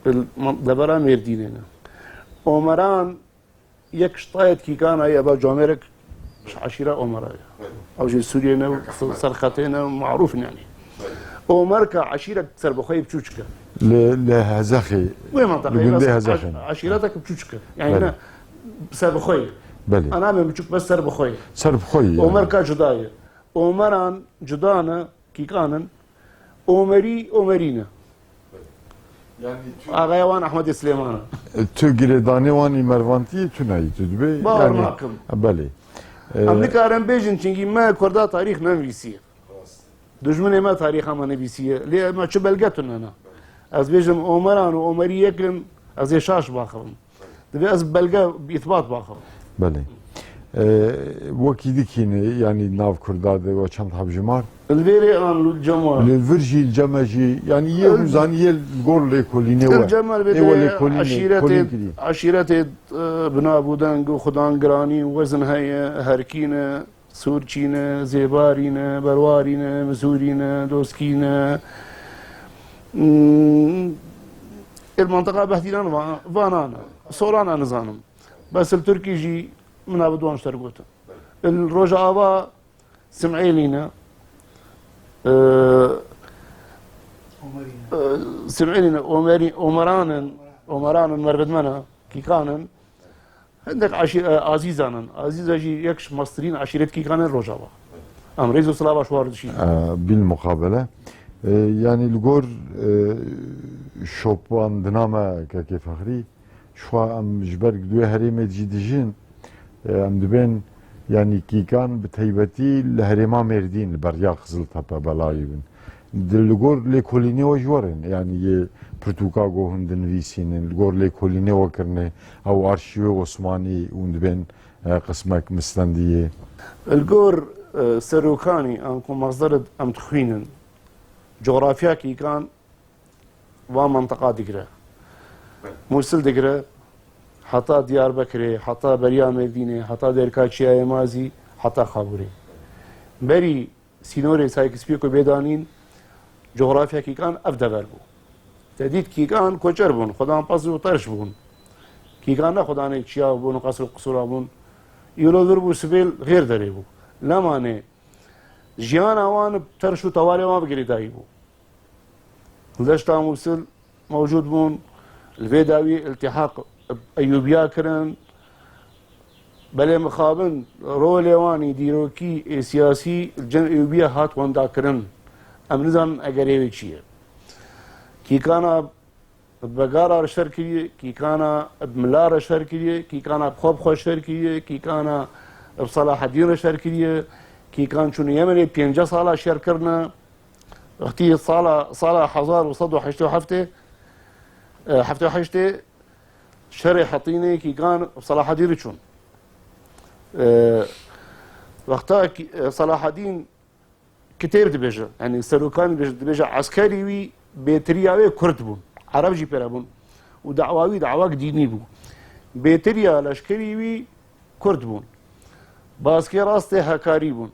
Eh. Li man-, devera Mêrdînê ne. Omeran yek ji tayet kîkan heye, eva camêrek ji eşîra Omera ye. Evet. Ew jî Sûriyê ne, Serxetê ne, marûf in yani. Omerka eşîrek serbixweyî biçûçik e. Li, li Hezexê, Wê menteqeyê li gundê bes Hezexê. eş-, eşîretek biçûçik e. Yani Belê. ne serbixweyî. Belê. Ana me biçûk bes serbixweyî. Serbixweyî yani. Omerka cuda ye. Omeran cuda ne, kîkan in. Omerî, Omerî ne. Yani tu Axaya wan Ehmedê Silêman e. E, tu girêdanê wan î Mervantiyê tu nayî, tu dibê, Bawer yani, nakim. e, belê. E, Em nikarin bêjin, çinkî me Kurda tarîx nenivîsiye. Rast. Dijminê me tarîxa me nivîsiye. Lê me çi belge tune ne. Ez bêjim Omeran û Omerî yek in, ez ê şaş baxivim. Divê ez belge, îtbat baxivim. Belê. E, wekî dikîne, yani nav Kurda de we çend heb jimar? Li vêrê an li cem we? Li vir jî, li cem me jî, yani yê El- hûn zanî yê li gor lêkolînê we. Li cem me Ê we vê lêkolînê, eşîretê, kolîn kirî. eşîretê, e, binabûdeng û xudan giranî û wezin heye, herkî ne. Sûrçî ne, Zêbarî ne, Berwarî ne, Mizûrî ne, Doskî ne. Hmm, ê li mantiqa Behdîran va-, vanan e. Soran e nizanim. Bes li Tirkî jî min a bi duan ji te re gotin. Li Rojava Simêlî ne. Ee, Omerî ne. e, Simêlî ne, Omerî, Omeran in, Omeran in, Merbidmen e, Kîkan in. Hindek eşî-, e, Azîzan in. Azîza jî yek ji mestirîn eşîretkî kane Rojava. Em rêz û silava ji wan re dişînin. E, bilmuqabele. E, yani li gor, e, şopandina me Kekê Fexrî, şuxa em ji ber ku di wê herêmê jî dijîn, e, em dibên, yani kîkan bi taybetî li herêma Mêrdîn, li beriya Qiziltepe belayî bin. Di li gor lêkolînê we ji we re ne, yani yê pirtûka ku hûn dinivîsînin, li gor lêkolînê we kirine, ew arşîvê Osmanî hûn dibên, e, qismek mistendiyê. Li gor, e, serokanî an ku mazder em dixwînin, cografya kîkan van mantiqa digire. Mûsil digire, heta Diyarbekirê, heta beriya Mêrdînê, heta Dêrka Çiyayê Mazî, heta Xabûrê. Berî sînorê Sykes-Picot bê danîn, cografya kîkan ev dever bû. Te dît kîkan koçer bûn, xudan pez û terş bûn. Kîkan ne xudanê çiya bûn û qesr û qisûra bûn. Îro vir bû sibêl xêr derê bû. Lemanê Jiyana wan bi terş û tewarê wan bi girêdayî bû. Li deşta Mûsil mewcûd bûn, li vê dawî îltîhaq bi Eyûbiya kirin. Belê mixabin rolê wan ê dîrokî ê siyasî li cem Eyûbiya hat wendakirin. Em nizanin egerê wê çi ye. Kîkana bi Begara re şer kiriye, kîkana bi Mila re şer kiriye, kîkana bi xwe bi xwe şer kiriye, kîkana bi Selahedîn re şer kiriye, kîkan çûne Yemenê pêncî sala şer kirine. Wextî sala, sala hezar û sed û heştê û heftê, e, heftê û heştê şerê Hetînê kîkan bi Selahedîn re çûn. E, wexta kî, e, Selahedîn kitêb dibêje, yanî serokan dibêje, dibêje eskerî wî bêtiriya wê kurd bûn. Ereb jî pê re bûn. Û dawa wî dawak dînî bû. Bêtiriya leşkerî wî kurd bûn. Baskê rastê hekarî bûn.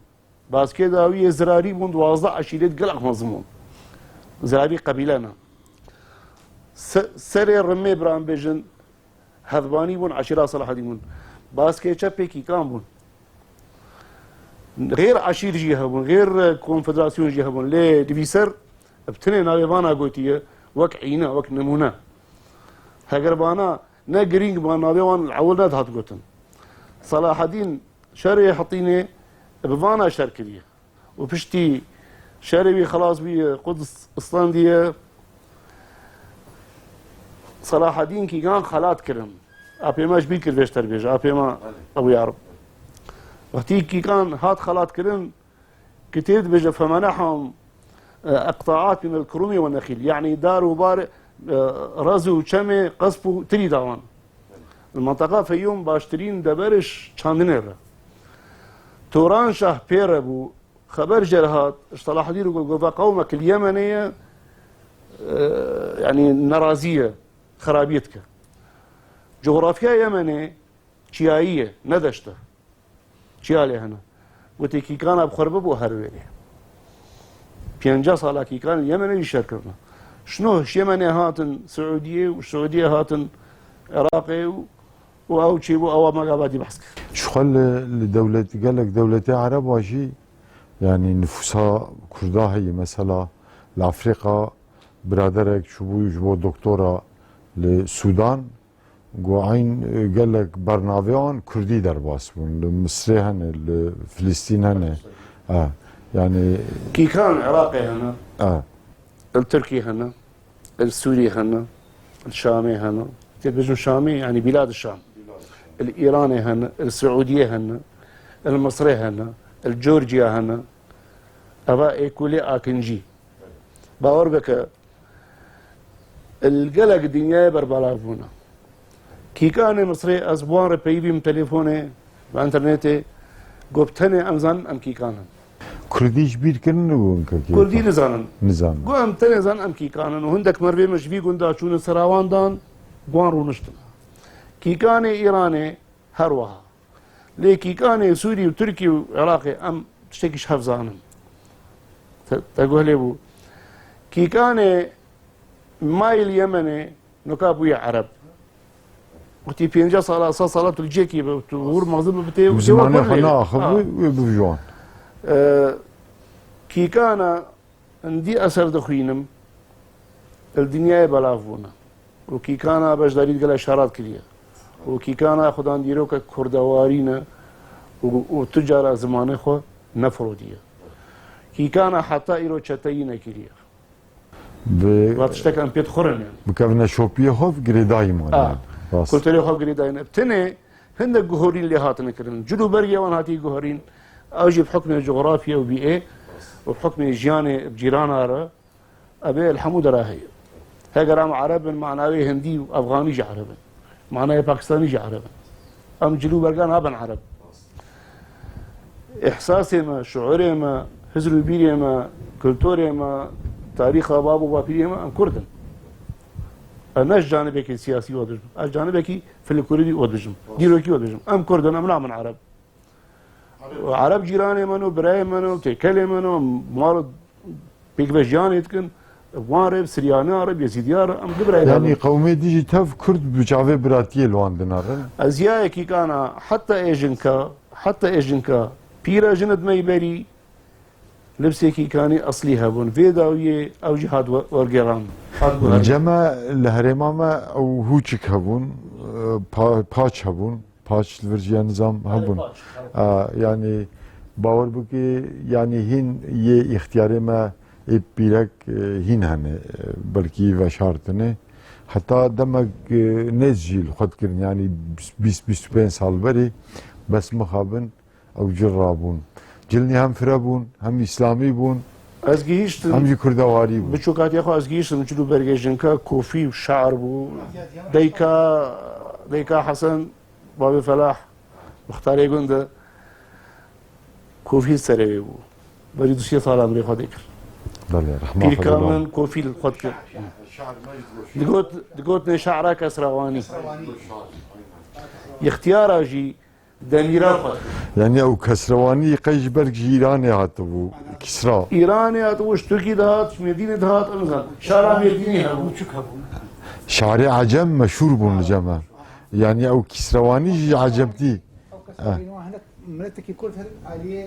Baskê dawiyê zirarî bûn, duwazdeh eşîret gelek mezin bûn. Zirarî qebîle ne. Se-, serê rimê biran bêjin, Hevbanî bûn, eşîra Selahedîn bûn. Baskê çepê kîkan bûn. Xêr eşîr jî hebûn, xêr konfederasyon jî hebûn. Lê di vî ser bi tinê navê vana gotiye, wek îne, wek nimûne. Heger vana ne girîng ba navê wan li ewil nedihat gotin. Selahedîn şerê Hetînê bi vana şer kiriye. Û piştî şerê wî xelas bûye, Quds islandiye, Selahedîn kîkan xelat kirin. Apê me ji bîr kir vêşter bêje, apê me Ebu Yarib. Wextî kîkan hat xelat kirin, kitêb dibêje, femenehum, e, iqtaat min el kurumi ve nexîl. Yanî dar û bar, e, rez û çemê qesp û tirî dawan. Li menteqa Feyûm baştirîn dever ji çandinê re. Turan Şah pê re bû, xeber jê re hat, ji Selahedîn re got, got, ve qewmek li Yemenê ye, e, yanî nerazî ye, xerabiyê dike. Cografya Yemenê çiyayî ye, ne deşt e. Çiya lê hene. Gotê, kîkana bi xwe re bibû her wêrê. Pêncî sala kîkan li Yemenê jî şer kirine. Şino ji Yemenê hatin Siûdiyê û ji Siûdiyê hatin Iraqê û û ew çêbû, ewa me gava dî behs kir. Ji xwe li, li dewlet, gelek dewletê Ereba jî, yanî nifûsa Kurda heye. Mesela li Afrîka biraderek çûbû ji bo doktora li Sûdan, got eyn, e, gelek bernavê wan Kurdî derbas bûn. Li Misrê hene, li Filistîn hene. E, yanî Kîkan Iraqê hene. E. Li Tirkî hene, li Sûrî hene, li Şamê hene. Tê bêjim Şamê, yanî Bîlad Şam. Li Îranê hene, li Siûdiyê hene, li Misrê hene, li Georgia hene. Eva ê kulê akincî. Bawer bike, li gelek dinyayê berbelav bûne. Kîkanê Misrê ez bi wan re peyivîm telefonê, bi înternetê, got, tenê em zanin em kîkan in. Kurdî ji bîr kirin û hinkekî Kurdî nizanin. Nizanin. Got, em tenê zanin em kîkan in û hindek merivê min ji vî gunda çûne sera wan dan, wan rûniştin. Kîkanê Îranê her wiha. Lê kîkanê Sûrî û Tirkî û Iraqê em tiştekî ji hev zanin. Te, te guh lê bû. Kîkanê Mayî li Yemenê, Nuka bûye Ereb. Wextî pêncî sala, sed sala tu li cihekî be, tu hûr mezin bibitê û Zimanê xwe naaxivî Ha. wê bivijwan. E, kîkana hindî eser dixwînim, li dinyayê belav bûne. Û kîkana beşdarî digel eşarat kiriye. Û kîkana xudan dîroke kurdewarî ne û, û tu cara zimanê xwe nefirodiye. Kîkana heta îro çeteyî nekiriye. Bi Va tiştek em pê dixurin yani. Bi kevneşopiyê xwe girêdayî mane. Ha. Rast. Kulturê xwe girêdayî ne. Tenê hindek guhorîn lê hatine kirin. Cil û bergê wan hatiye guhorîn. Ew jî bi hukmê cografya û bîê û bi hukmê jiyanê bi cîrana re. Ev ê li hemû dera heye. Heger em Ereb in, manayê Hindî û Efxanî jî Ereb in. Manayê Pakistanî jî Ereb in. Em cil û berga nabin Ereb. Îhsasê me, şuurê me, hizr û bîrê me, kulturê me, tarîxa bab û bapîrê me, em Kurd in. Ez ne ji canibekî siyasî we dibêjim. Ez canibekî folklorî we dibêjim. Dîrokî we dibêjim. Em Kurd in, em nabin Ereb. Ereb cîranê me ne, birayê me ne, têkelê me ne, mal pêkvejiyanê dikin. Wan re, Siryanê re, Yezîdiya re, em du birayê Yanî nabin. Qewmê dijî tev Kurd bi çavê biratiyê li wan dinarin. Ez ya yekîkana, heta ê jinka, heta ê jinka, pîra jin id meyberî, Libsê Kîkanî eslî hebûn. Vê dawiyê ew jî hat we-, wergêran. Hat guherîn. Cem e, li herêma me ew hûçik hebûn, e, pa-, paç hebûn. Paç li vir jî ya nizam hebûn. Paç, evet. A, yanî bawer bike, yanî hîn yê îxtiyarê me ê pîrek, e, hîn hene, e, belkî veşartine. Heta demek, e, nêz jî li xwe dikirin, yanî bîst, bîst û pênc sal berê bes mixabin ew cil rabûn. Cilnî hem fire bûn, hem îslamî bûn, Ez gihîştim, hem jî kurdewarî bûn. Biçûkatiya xwe ez gihîştim, çilû bergê jinka kofî û şar bû. Deyka, deyka Hesen, bavê Felah, muxtarê gund e, kofî serê wê bû. Berî du sê sal emrê xwe dê kir. Belê, rehma Xwedê. Pîrka min kofî li xwe dikir. Digot, digot nê şara Kesrewanî. Yextiyara jî Demîra xwe. Yanî ew Kesrewanî qey ji ber ji Îranê hatibû, Kisra. Îranê hatibû, ji Tirkî dihat, ji Mêrdînê dihat, em nizanin. Şara Mêrdînê hebû. Şarê Ecem meşhûr bûn li cem me. Yanî ew Kisrewanî jî Ecemtî. Ew Kesrewanî wan hinek miletekî Kurd her aliyê,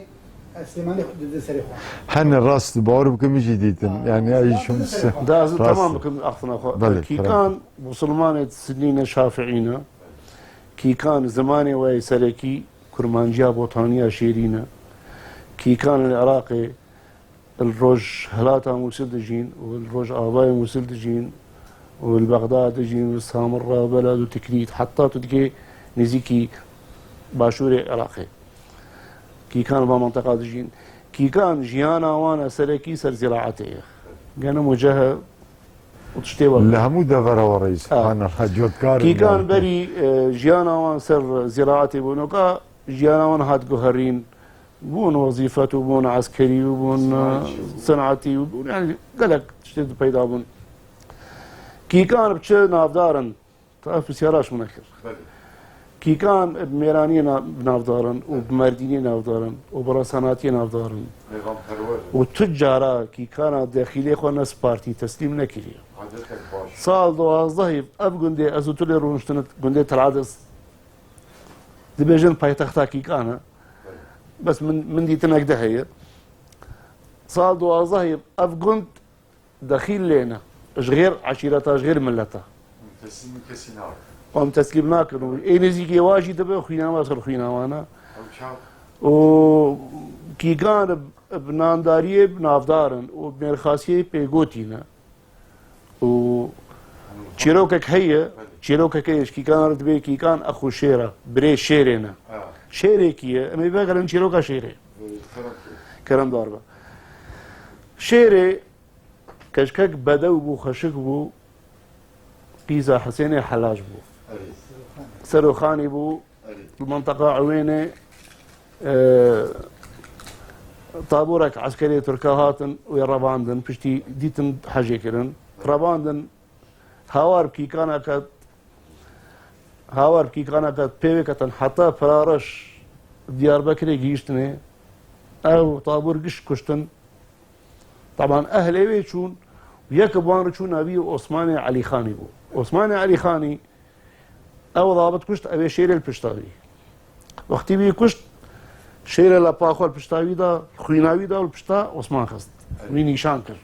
e, Silêmanê xwe didin serê xwe. Hene rast, bawer bikim min jî dîtin. Yanî ew jî şûn se-, Da ez rast. Temam bikim axtina xwe. Belê, Kîkan kerem. Musulmanê Sinnî ne, Şafiî ne. Kîkan zimanê we yê serekî kurmanciya botaniya şêrîn e. Kîkan li Iraqê, li rojhilata Mûsil dijîn û li rojavayê Mûsil dijîn û li Bexdad dijîn û li Samirra, Beled û Tikrît, heta tu dikê nêzîkî başûrê Iraqê. Kîkan va menteqa dijîn. Kîkan jiyana wan e serekî ser zîraetê ye. Genim û ceh e û tiştê wek. Li hemû devera we reyîs. Ha. Subhanallah, cotkar in Kîkan yani. Berî, e, jiyana wan ser zîraetê bû. Noka jiyana wan hat guherîn. Bûn wezîfet û bûn eskerî û bûn, e, Sanatçî. Senatî û bûn. Yani gelek tiştê di peyda bûn. Kîkan bi çi navdar in? Ta ev pisyara ji min nekir. Belê. Kîkan bi mêraniyê na-, navdar in û bi merdîniyê navdar in û bi resanatiyê navdar in. Peyxamperwer in. Û tu cara Kîkana dexîlê xwe ne spartî, teslîm nekiriye. Adetek baş. Sal duwazdehê ev gundê ez û tu lê rûniştin gundê Telades. Dibêjin paytexta Kîkan e. Belê. Bes min, min dîtinek de heye. Sal duwazdehê ev gund dexîl lê ne. Ji xêr eşîreta, ji xêr mileta. Teslîmî kesî nakin. Em teslîm nakin û ê nêzîkê wa jî dibe xwîna me ser xwîna wan e. Ew çav. Û Kîkan bi nandariyê bi navdar in û mêrxasiyê pêgotî ne. Û çîrokek heye, çîrokek heye ji Kîkan re dibê Kîkan exû şêr e, birê şêrê ne. Ha. Şêrekî ye, em ê vegerin çîroka şêrê. Kerem kir. Keremdar be. Şêrê Keşkek bedew bû, xweşik bû, qîza Hisênê Helaj bû. Erê. Seroxanî bû, Erê. Li menteqa Ewênê, e, taborek eskerê Tirka hatin wê revandin, piştî dîtin hejê kirin. Revandin, hawar bi Kîkana ket, hawar bi Kîkana ket, pê wê ketin heta Pirareş Diyarbekirê gihîştinê. Ew tabor giş kuştin. Teban ehlê wê çûn, yek bi wan re çû navî Osmanê Elîxanî bû. Osmanê Elîxanî ew zabit kuşt, ew ê şêrê li pişta wî. Wextî wî kuşt, şêrê lepa xwe li pişta wî da, xwîna wî da û li pişta Osman xist. Wî nîşan kir.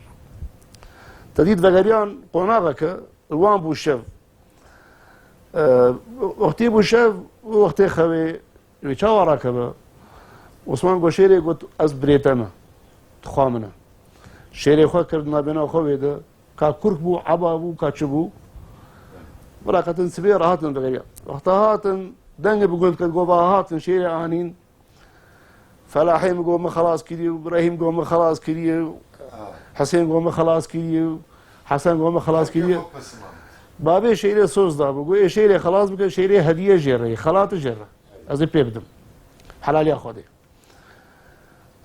Te dît vegeriyan qonaxeke, li wan bû şev. E, wextî bû şev û wextê xewê wê çawa rakeve? Osman got, şêrê got, ez birê te me. Dixwa min e. Şêrê xwe kir di navbêna xwe wê de. Ka kurk bû, eba bû, ka çi bû. Vira ketin sibê re hatin vegeriya. Wexta hatin, dengê bi gund ket, got, va hatin, şêrê anîn. Felahê min got, min xelas kiriye, Rehîm got, min xelas kiriye, Hesên got, min xelas kiriye, Hesen got, min xelas kiriye. Babê şêrê soz da bû, got, ê şêrê xelas bike, şêrê hediye jê re, xelatî jê re. Ez ê pê bidim. Helaliya Xwedê.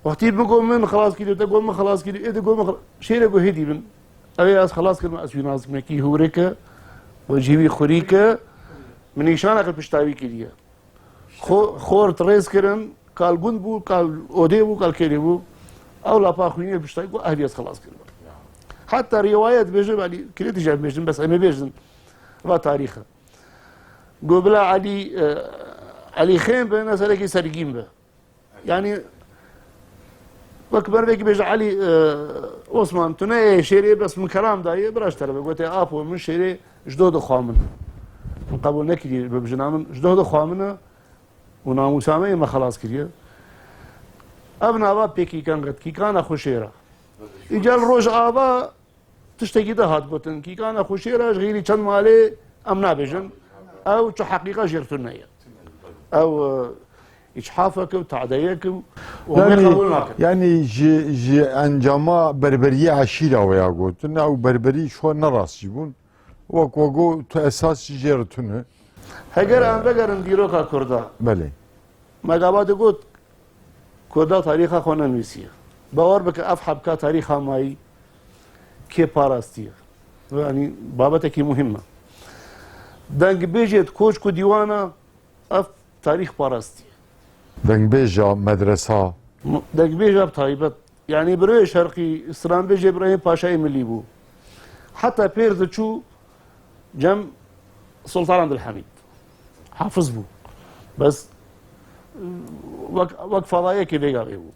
Wextî min got, min xelas kiriye, te got, min xelas kiriye, ê de got, min xelas, şêrê got, hêdî bin. Ew ê ez xelas kirim, ez wî nazikim, nekî hûrike, we jî wî xurîke, min nîşanek li pişta wî kiriye. Xo-, xort rêz kirin, kal gund bû, kal odê bû, kal kêlê bû. Ew lapa xwînê piştayî ku ehliyet xelas kirin. Heta rîwayet bêjin, belî kirêtî jî em bêjin, bes em ê bêjin. Va tarîx e. Go bila Elî, e, Elî Xên be, ne serekî sergîn be. Yanî Wek mervekî bêje Elî, e, Osman, tu ne ê şêrê, bes min kelam daye, bira ji terebe gote, apo min şêrê ji doh dixwa min. Min qebûl nekiriye bibijina min, ji doh dixwa min e û namûsa me yê me xelas kiriye. Ev nava pê Kîkan got, Kîkana xwe şêra. Îcar Rojava tiştekî de hat gotin, Kîkana xwe şêra ji xêrî çend malê em nabêjin. Ew çi heqîqa jêr tune ye. Ew, e, îçhafek e, tadeyek e û em wê qebûl nakin. Yanî ji, ji encama berberiyê eşîra we ya gotin, ew berberî ji xwe ne rast jî bûn. Wek we got, tu esas jî jê re tune. Heger em vegerin dîroka Kurda. Belê. Me gava digot, Kurda tarîxa xwe nenivîsiye. Bawer bike ev hebka tarîxa mayî kê parastiye. Yanî babetekî muhîm e. Dengbêjê di koçk û dîwana ev tarîx parastiye. Dengbêja, medresa. M-, dengbêja bi taybet. Yanî Biroyê Şerqî, stranbêjê Îbrahîm Paşayê Milî bû. Heta pêr diçû cem Sultan Abdulhamîd. Hafiz bû. Bes, wek, wek fadayekê vê gavê bû.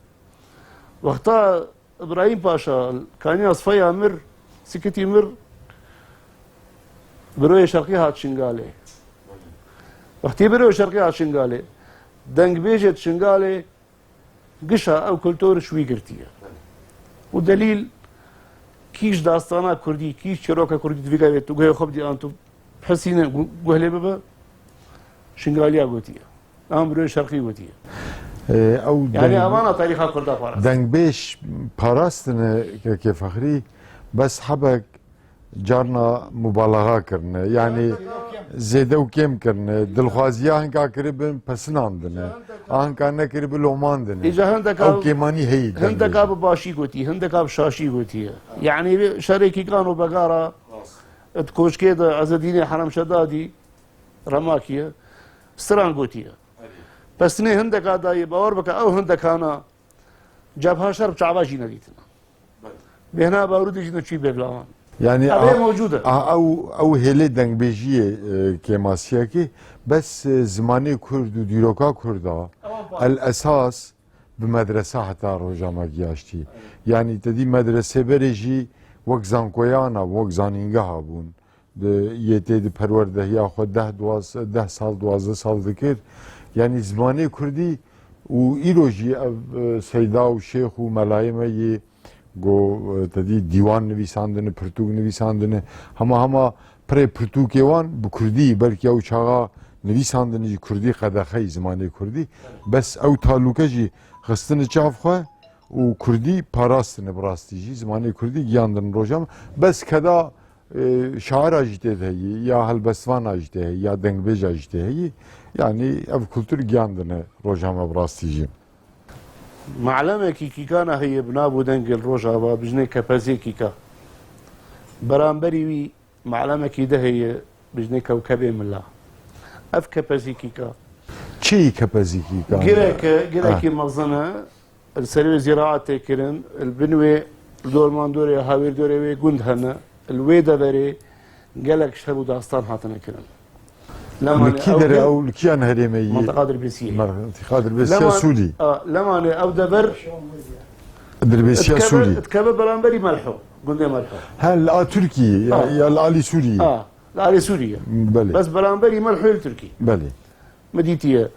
Wexta Îbrahîm Paşa, Kanya Sifeya mir, Sikitî mir, Biroyê Şerqî hat Şingalê. Wextî Biroyê Şerqî hat Şingalê, dengbêjê di Şingalê, gişa ew kultur ji wî girtiye. Û delîl, kî ji dastana kurdî, kî ji çîroka kurdî di vî gavê tu guhê xwe bidî an tu bihesîne gu-, guh lê bibe, Şingaliya gotiye. An Biroyê Şerqî gotiye. Ee, ew Yanî deng-, evana tarîxa kurda parastin. Dengbêj parastine kekê Fexrî, bes hebek carna mubalaxa kirine. Yanî zêde û kêm kirine. Dilxwaziya hinka kiribin pesinandine. A hinka nekiribin lomandine. Îca hindeka Ew kêmanî heye hindeka dengbêjê. Bi başî gotî, hindeka bi şaşî gotiye. Yanî şerê Kîkan û Begara di koçkê de Ezedînê Herem Şedadî Remakiye stran gotiye. Pesinê hindeka dayê, bawer bike ew hindekana Cebha şer bi çava jî nedîtine. Bêhna barûdê jî neçûyî bêvlavan. Yanî Ev ê a, mewcûd e. A, ew, ew hêlê dengbêjiyê, e, kêmasiyekê, bes, e, zimanê kurd û dîroka kurd a, Ewan pa- el esas bi medresa heta roja me giyaştî. Yanî te dî medresê berê jî wek zankoyan a, wek zanîngeha bûn. Di, yê tê di perwerdehiya xwe deh, duwazdeh, deh sal, duwazdeh sal dikir. Yanî zimanê kurdî û îro jî ev, e, seyda û şêx û melayê me yê go, e, te dî dîwan nivîsandine, pirtûk nivîsandine. Hema hema pirê pirtûkê wan bi kurdî, belkî ew çaxa nivîsandine jî kurdî, qedexeyî zimanê kurdî. Bes ew talûke jî xistine çav xwe û kurdî parastine bi rastî jî. Zimanê kurdî giyandine roja me. Bes keda E, şaira jî tê de heyî, ya helbestvana jî tê heyî, ya dengbêja jî tê heyî. Yanî ev kultur giyandine roja me bi rastî jî. Me'lemekî Kîkana heye bi nav û dengê li Rojava, bijnê Kepezê Kîka. Beramberî wî me'lemekî de heye, bijnê Kewkebê Mila. Ev Kepezî Kîka. Çi yî Kepezî Kîka? Gireke, girekî Ha. mezin e. Li serê wê zîraet tê kirin, li bin wê, li dormandorê, hawîrdorê wê gund hene. Li wê deverê gelek şer û dastan hatine kirin. Li kî derê ew, li kîjan herêmê yî? Mintiqa Dirbêsiyê. Mintiqa Dirbêsiya Sûrî. A, Lemanê ew dever Dirbêsiya Sûrî. Dikeve beramberî Melho, gundê Melho. Ha, li a Tirkî, ya, Ha. ya li alî Sûrî. Ha, li alî Sûrî ye. Belê. Bes beramberî Melho li Tirkî. Belê. Me dîtiye.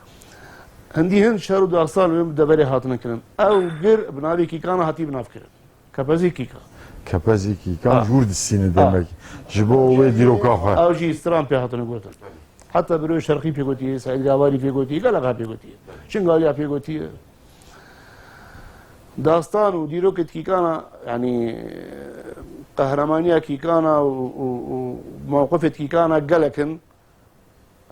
Hindî hin şer û dastan wê deverê hatine kirin. Ew gir bi navê Kîkana hatî bi nav kirin. Kepezî Kîka. Kepezî Kîkan Ha. ji wir distîne Ha. demek. Ji bo wê dîroka xwe. Ew jî stran pê hatine gotin. Heta Biroyê Şerqî pê gotiye, Seîd Gavarî pê gotiye, gelek ha pê gotiye. Şingaliya pê gotiye. Dastan û dîrokê Kîkana, yanî qehremaniya Kîkana û, û, û mewqifê Kîkana gelek in.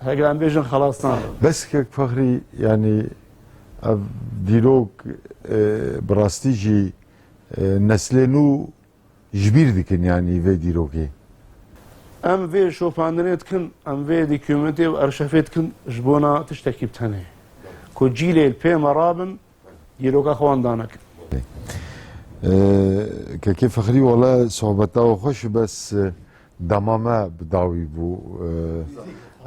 Heger em bêjin xelasnan. Bes kek Fexrî, yanî ev dîrok, e, bi rastî jî, e, neslê nû ji bîr dikin, yanî vê dîrokê. Em vê şopandinê dikin, em vê dokûmentê û arşevê dikin ji bona tiştekî bi tenê. Ku cîlê li pê me rabin, Dîroka xwe wan danekin. Ee, Kekê Fexrî, wele sohbeta we xweş, bes, e, dema me bi dawî bû.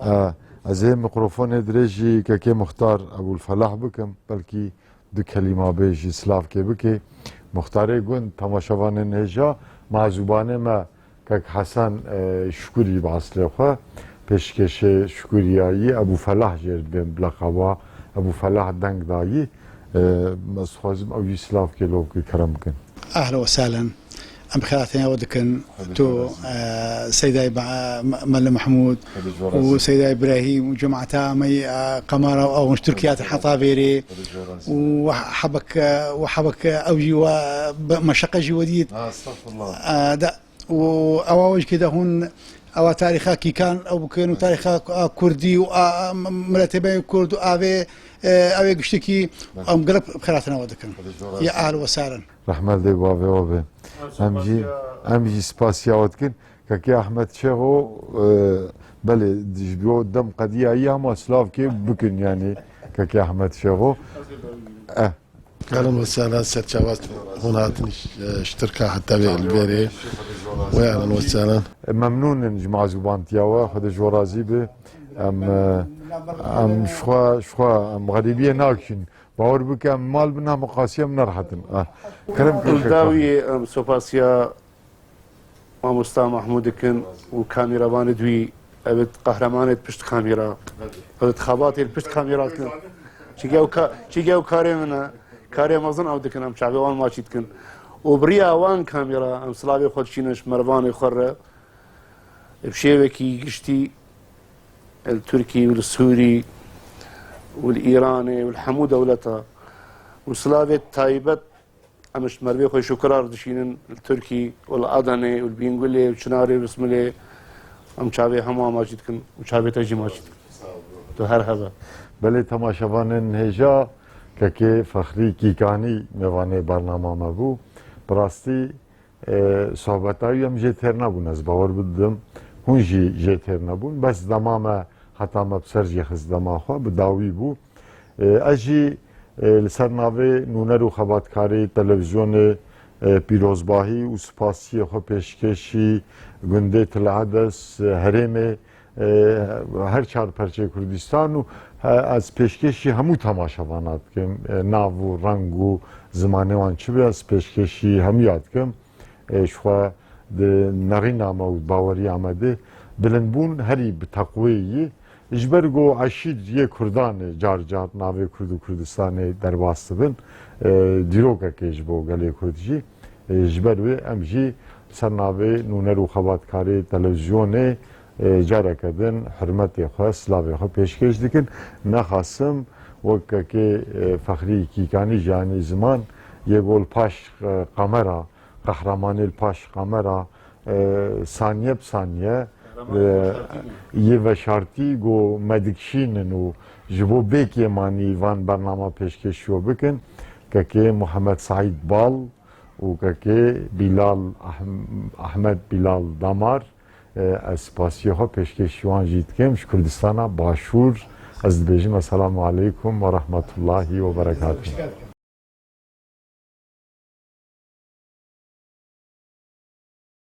Ee, e, ez ê mikrofonê dirêjî Kekê Muxtar Ebûlfelah bikim, belkî Du kelîma bêjî, silavkê bikê. Muxtarê gund, temaşevanên hêja, mazûbanê me kek Hesen, e, Şukurî bi eslê xwe, pêşkêşê Şukuriyayî, Ebû Felah jê re dibên bi leqeba Ebû Felah deng dayî. E, ez dixwazim ew jî silavkê lo bikê, kerem bikin. Ehlen we sehlen. Em xêratên we dikin. Xwedê tu, razî. E, Seydayê Ba-, Me-, Mele Mehmûd Xwedê ji we û razî. Seydayê Îbrahîm û cemaeta me yê, e, qemara ew ji Tirkiye hatin heta vêrê. Xwedê ji we razî. Û we hebek, e, we hebek, e, ew jî we, e, be-, meşeqe jî we dît. Ha, estexfirullah. E, da, û ewa we jî kê de hûn ewa tarîxa kîkan ew bikin û tarîxa, e, kurdî û, e, e, miletê me yê kurd û avê, e, ew ê giştikî Belê. Em gelek bi xêratên we dikin. Xwedê ji we razî. Ya ehlen we sehlen. Rehmet lê bavê we be. Em jî, spasiya- em jî spasiya we dikin. Kekê Ahmet Şêxo, e, belê, ji bo dem qediyayî hema silavkê bikin, yanî, Kekê Ahmet Şêxo. Eh. Ehlen we sehlen, serçava hûn hatin, e, ji Tirka heta vê li vêrê. We ehlen we sehlen. Memnûn in ji mazûbantiya we, Xwedê ji we razî be. Em, e, em ji xwe, ji xwe, em xerîbiyê nakişîn. Bawer bike, em mal bin, em qasiye em nerhetin. Ah, kerem kir, Li dawiyê em sopasiya mamosta Mahmûd dikin û kameramanê duyî, ev qehremanê pişt kamera, ev xebatê pişt kamera dikin. Çige ew ka-, çige ew karê min e, karê mezin ew dikin, em çavê wan maçî dikin. Û bi riya wan kamera em silavê xwe dişînin ji mervanê xwe re. Bi şêwekî giştî li Tirkî û li Sûrî û li Îranê û li hemû dewleta û silavê taybet em ji mervê xwe şukira re dişînin li Tirkî û li Adenê û li Bîngulê û Çinarê û Bismilê em çavê hemû maçî dikin û çavê te jî maçî dikin. Tu her hebe. Belê temaşevanên hêja, kekê Fexrî Kîkanî mêvanê bernama me bû. Bi rastî, E, sohbeta wî em jê têr nebûn, ez bawer bidim, hûn jî jê têr nebûn. Bes dema me, heta me bi ser jê xist dema xwe, bi dawî bû. E, ez jî, e, li ser navê nûner û xebatkarê televîzyonê, e, pîrozbahî û spasiyê xwe pêşkêşî gundê Til Edes, e, herêmê, e, her çar perçê Kurdistan û, e, ez pêşkêşî hemû temaşevana dikim, e, nav û reng û zimanê wan çi be, ez pêşkêşî hemûya dikim. E, ji xwe di nerîna me û baweriya me de bilindbûn herî bi teqwê yî. Ji ber ku eşîr yê Kurdan e, car car navê Kurd û Kurdistanê derbas dibin, e, dîrokekê ji bo gelê Kurd jî. E, ji ber wê em jî ser navê nûner û xebatkarê televîzyonê, e, careke din hurmetê xwe, silavê xwe pêşkêş dikin. Nexasim wek kekê, e, Fexrî Kîkanî jî anî ziman, yê ku li paş, e, kamera, qehremanê li paş kamera, e, saniye bi saniye, e, yê veşartî ku me dikişînin û ji bo bê kêmanî van bernama pêşkêşî we bikin, kekê Muhammed Saîd Bal, û kekê Bîlal Ahm-, Ahmed Bîlal Damar, e, ez spasiyê xwe pêşkêşî wan jî dikim. Ji Kurdistana Başûr ez dibêjim, Eselamu aleykum ve rahmetullahi ve berekatuhu.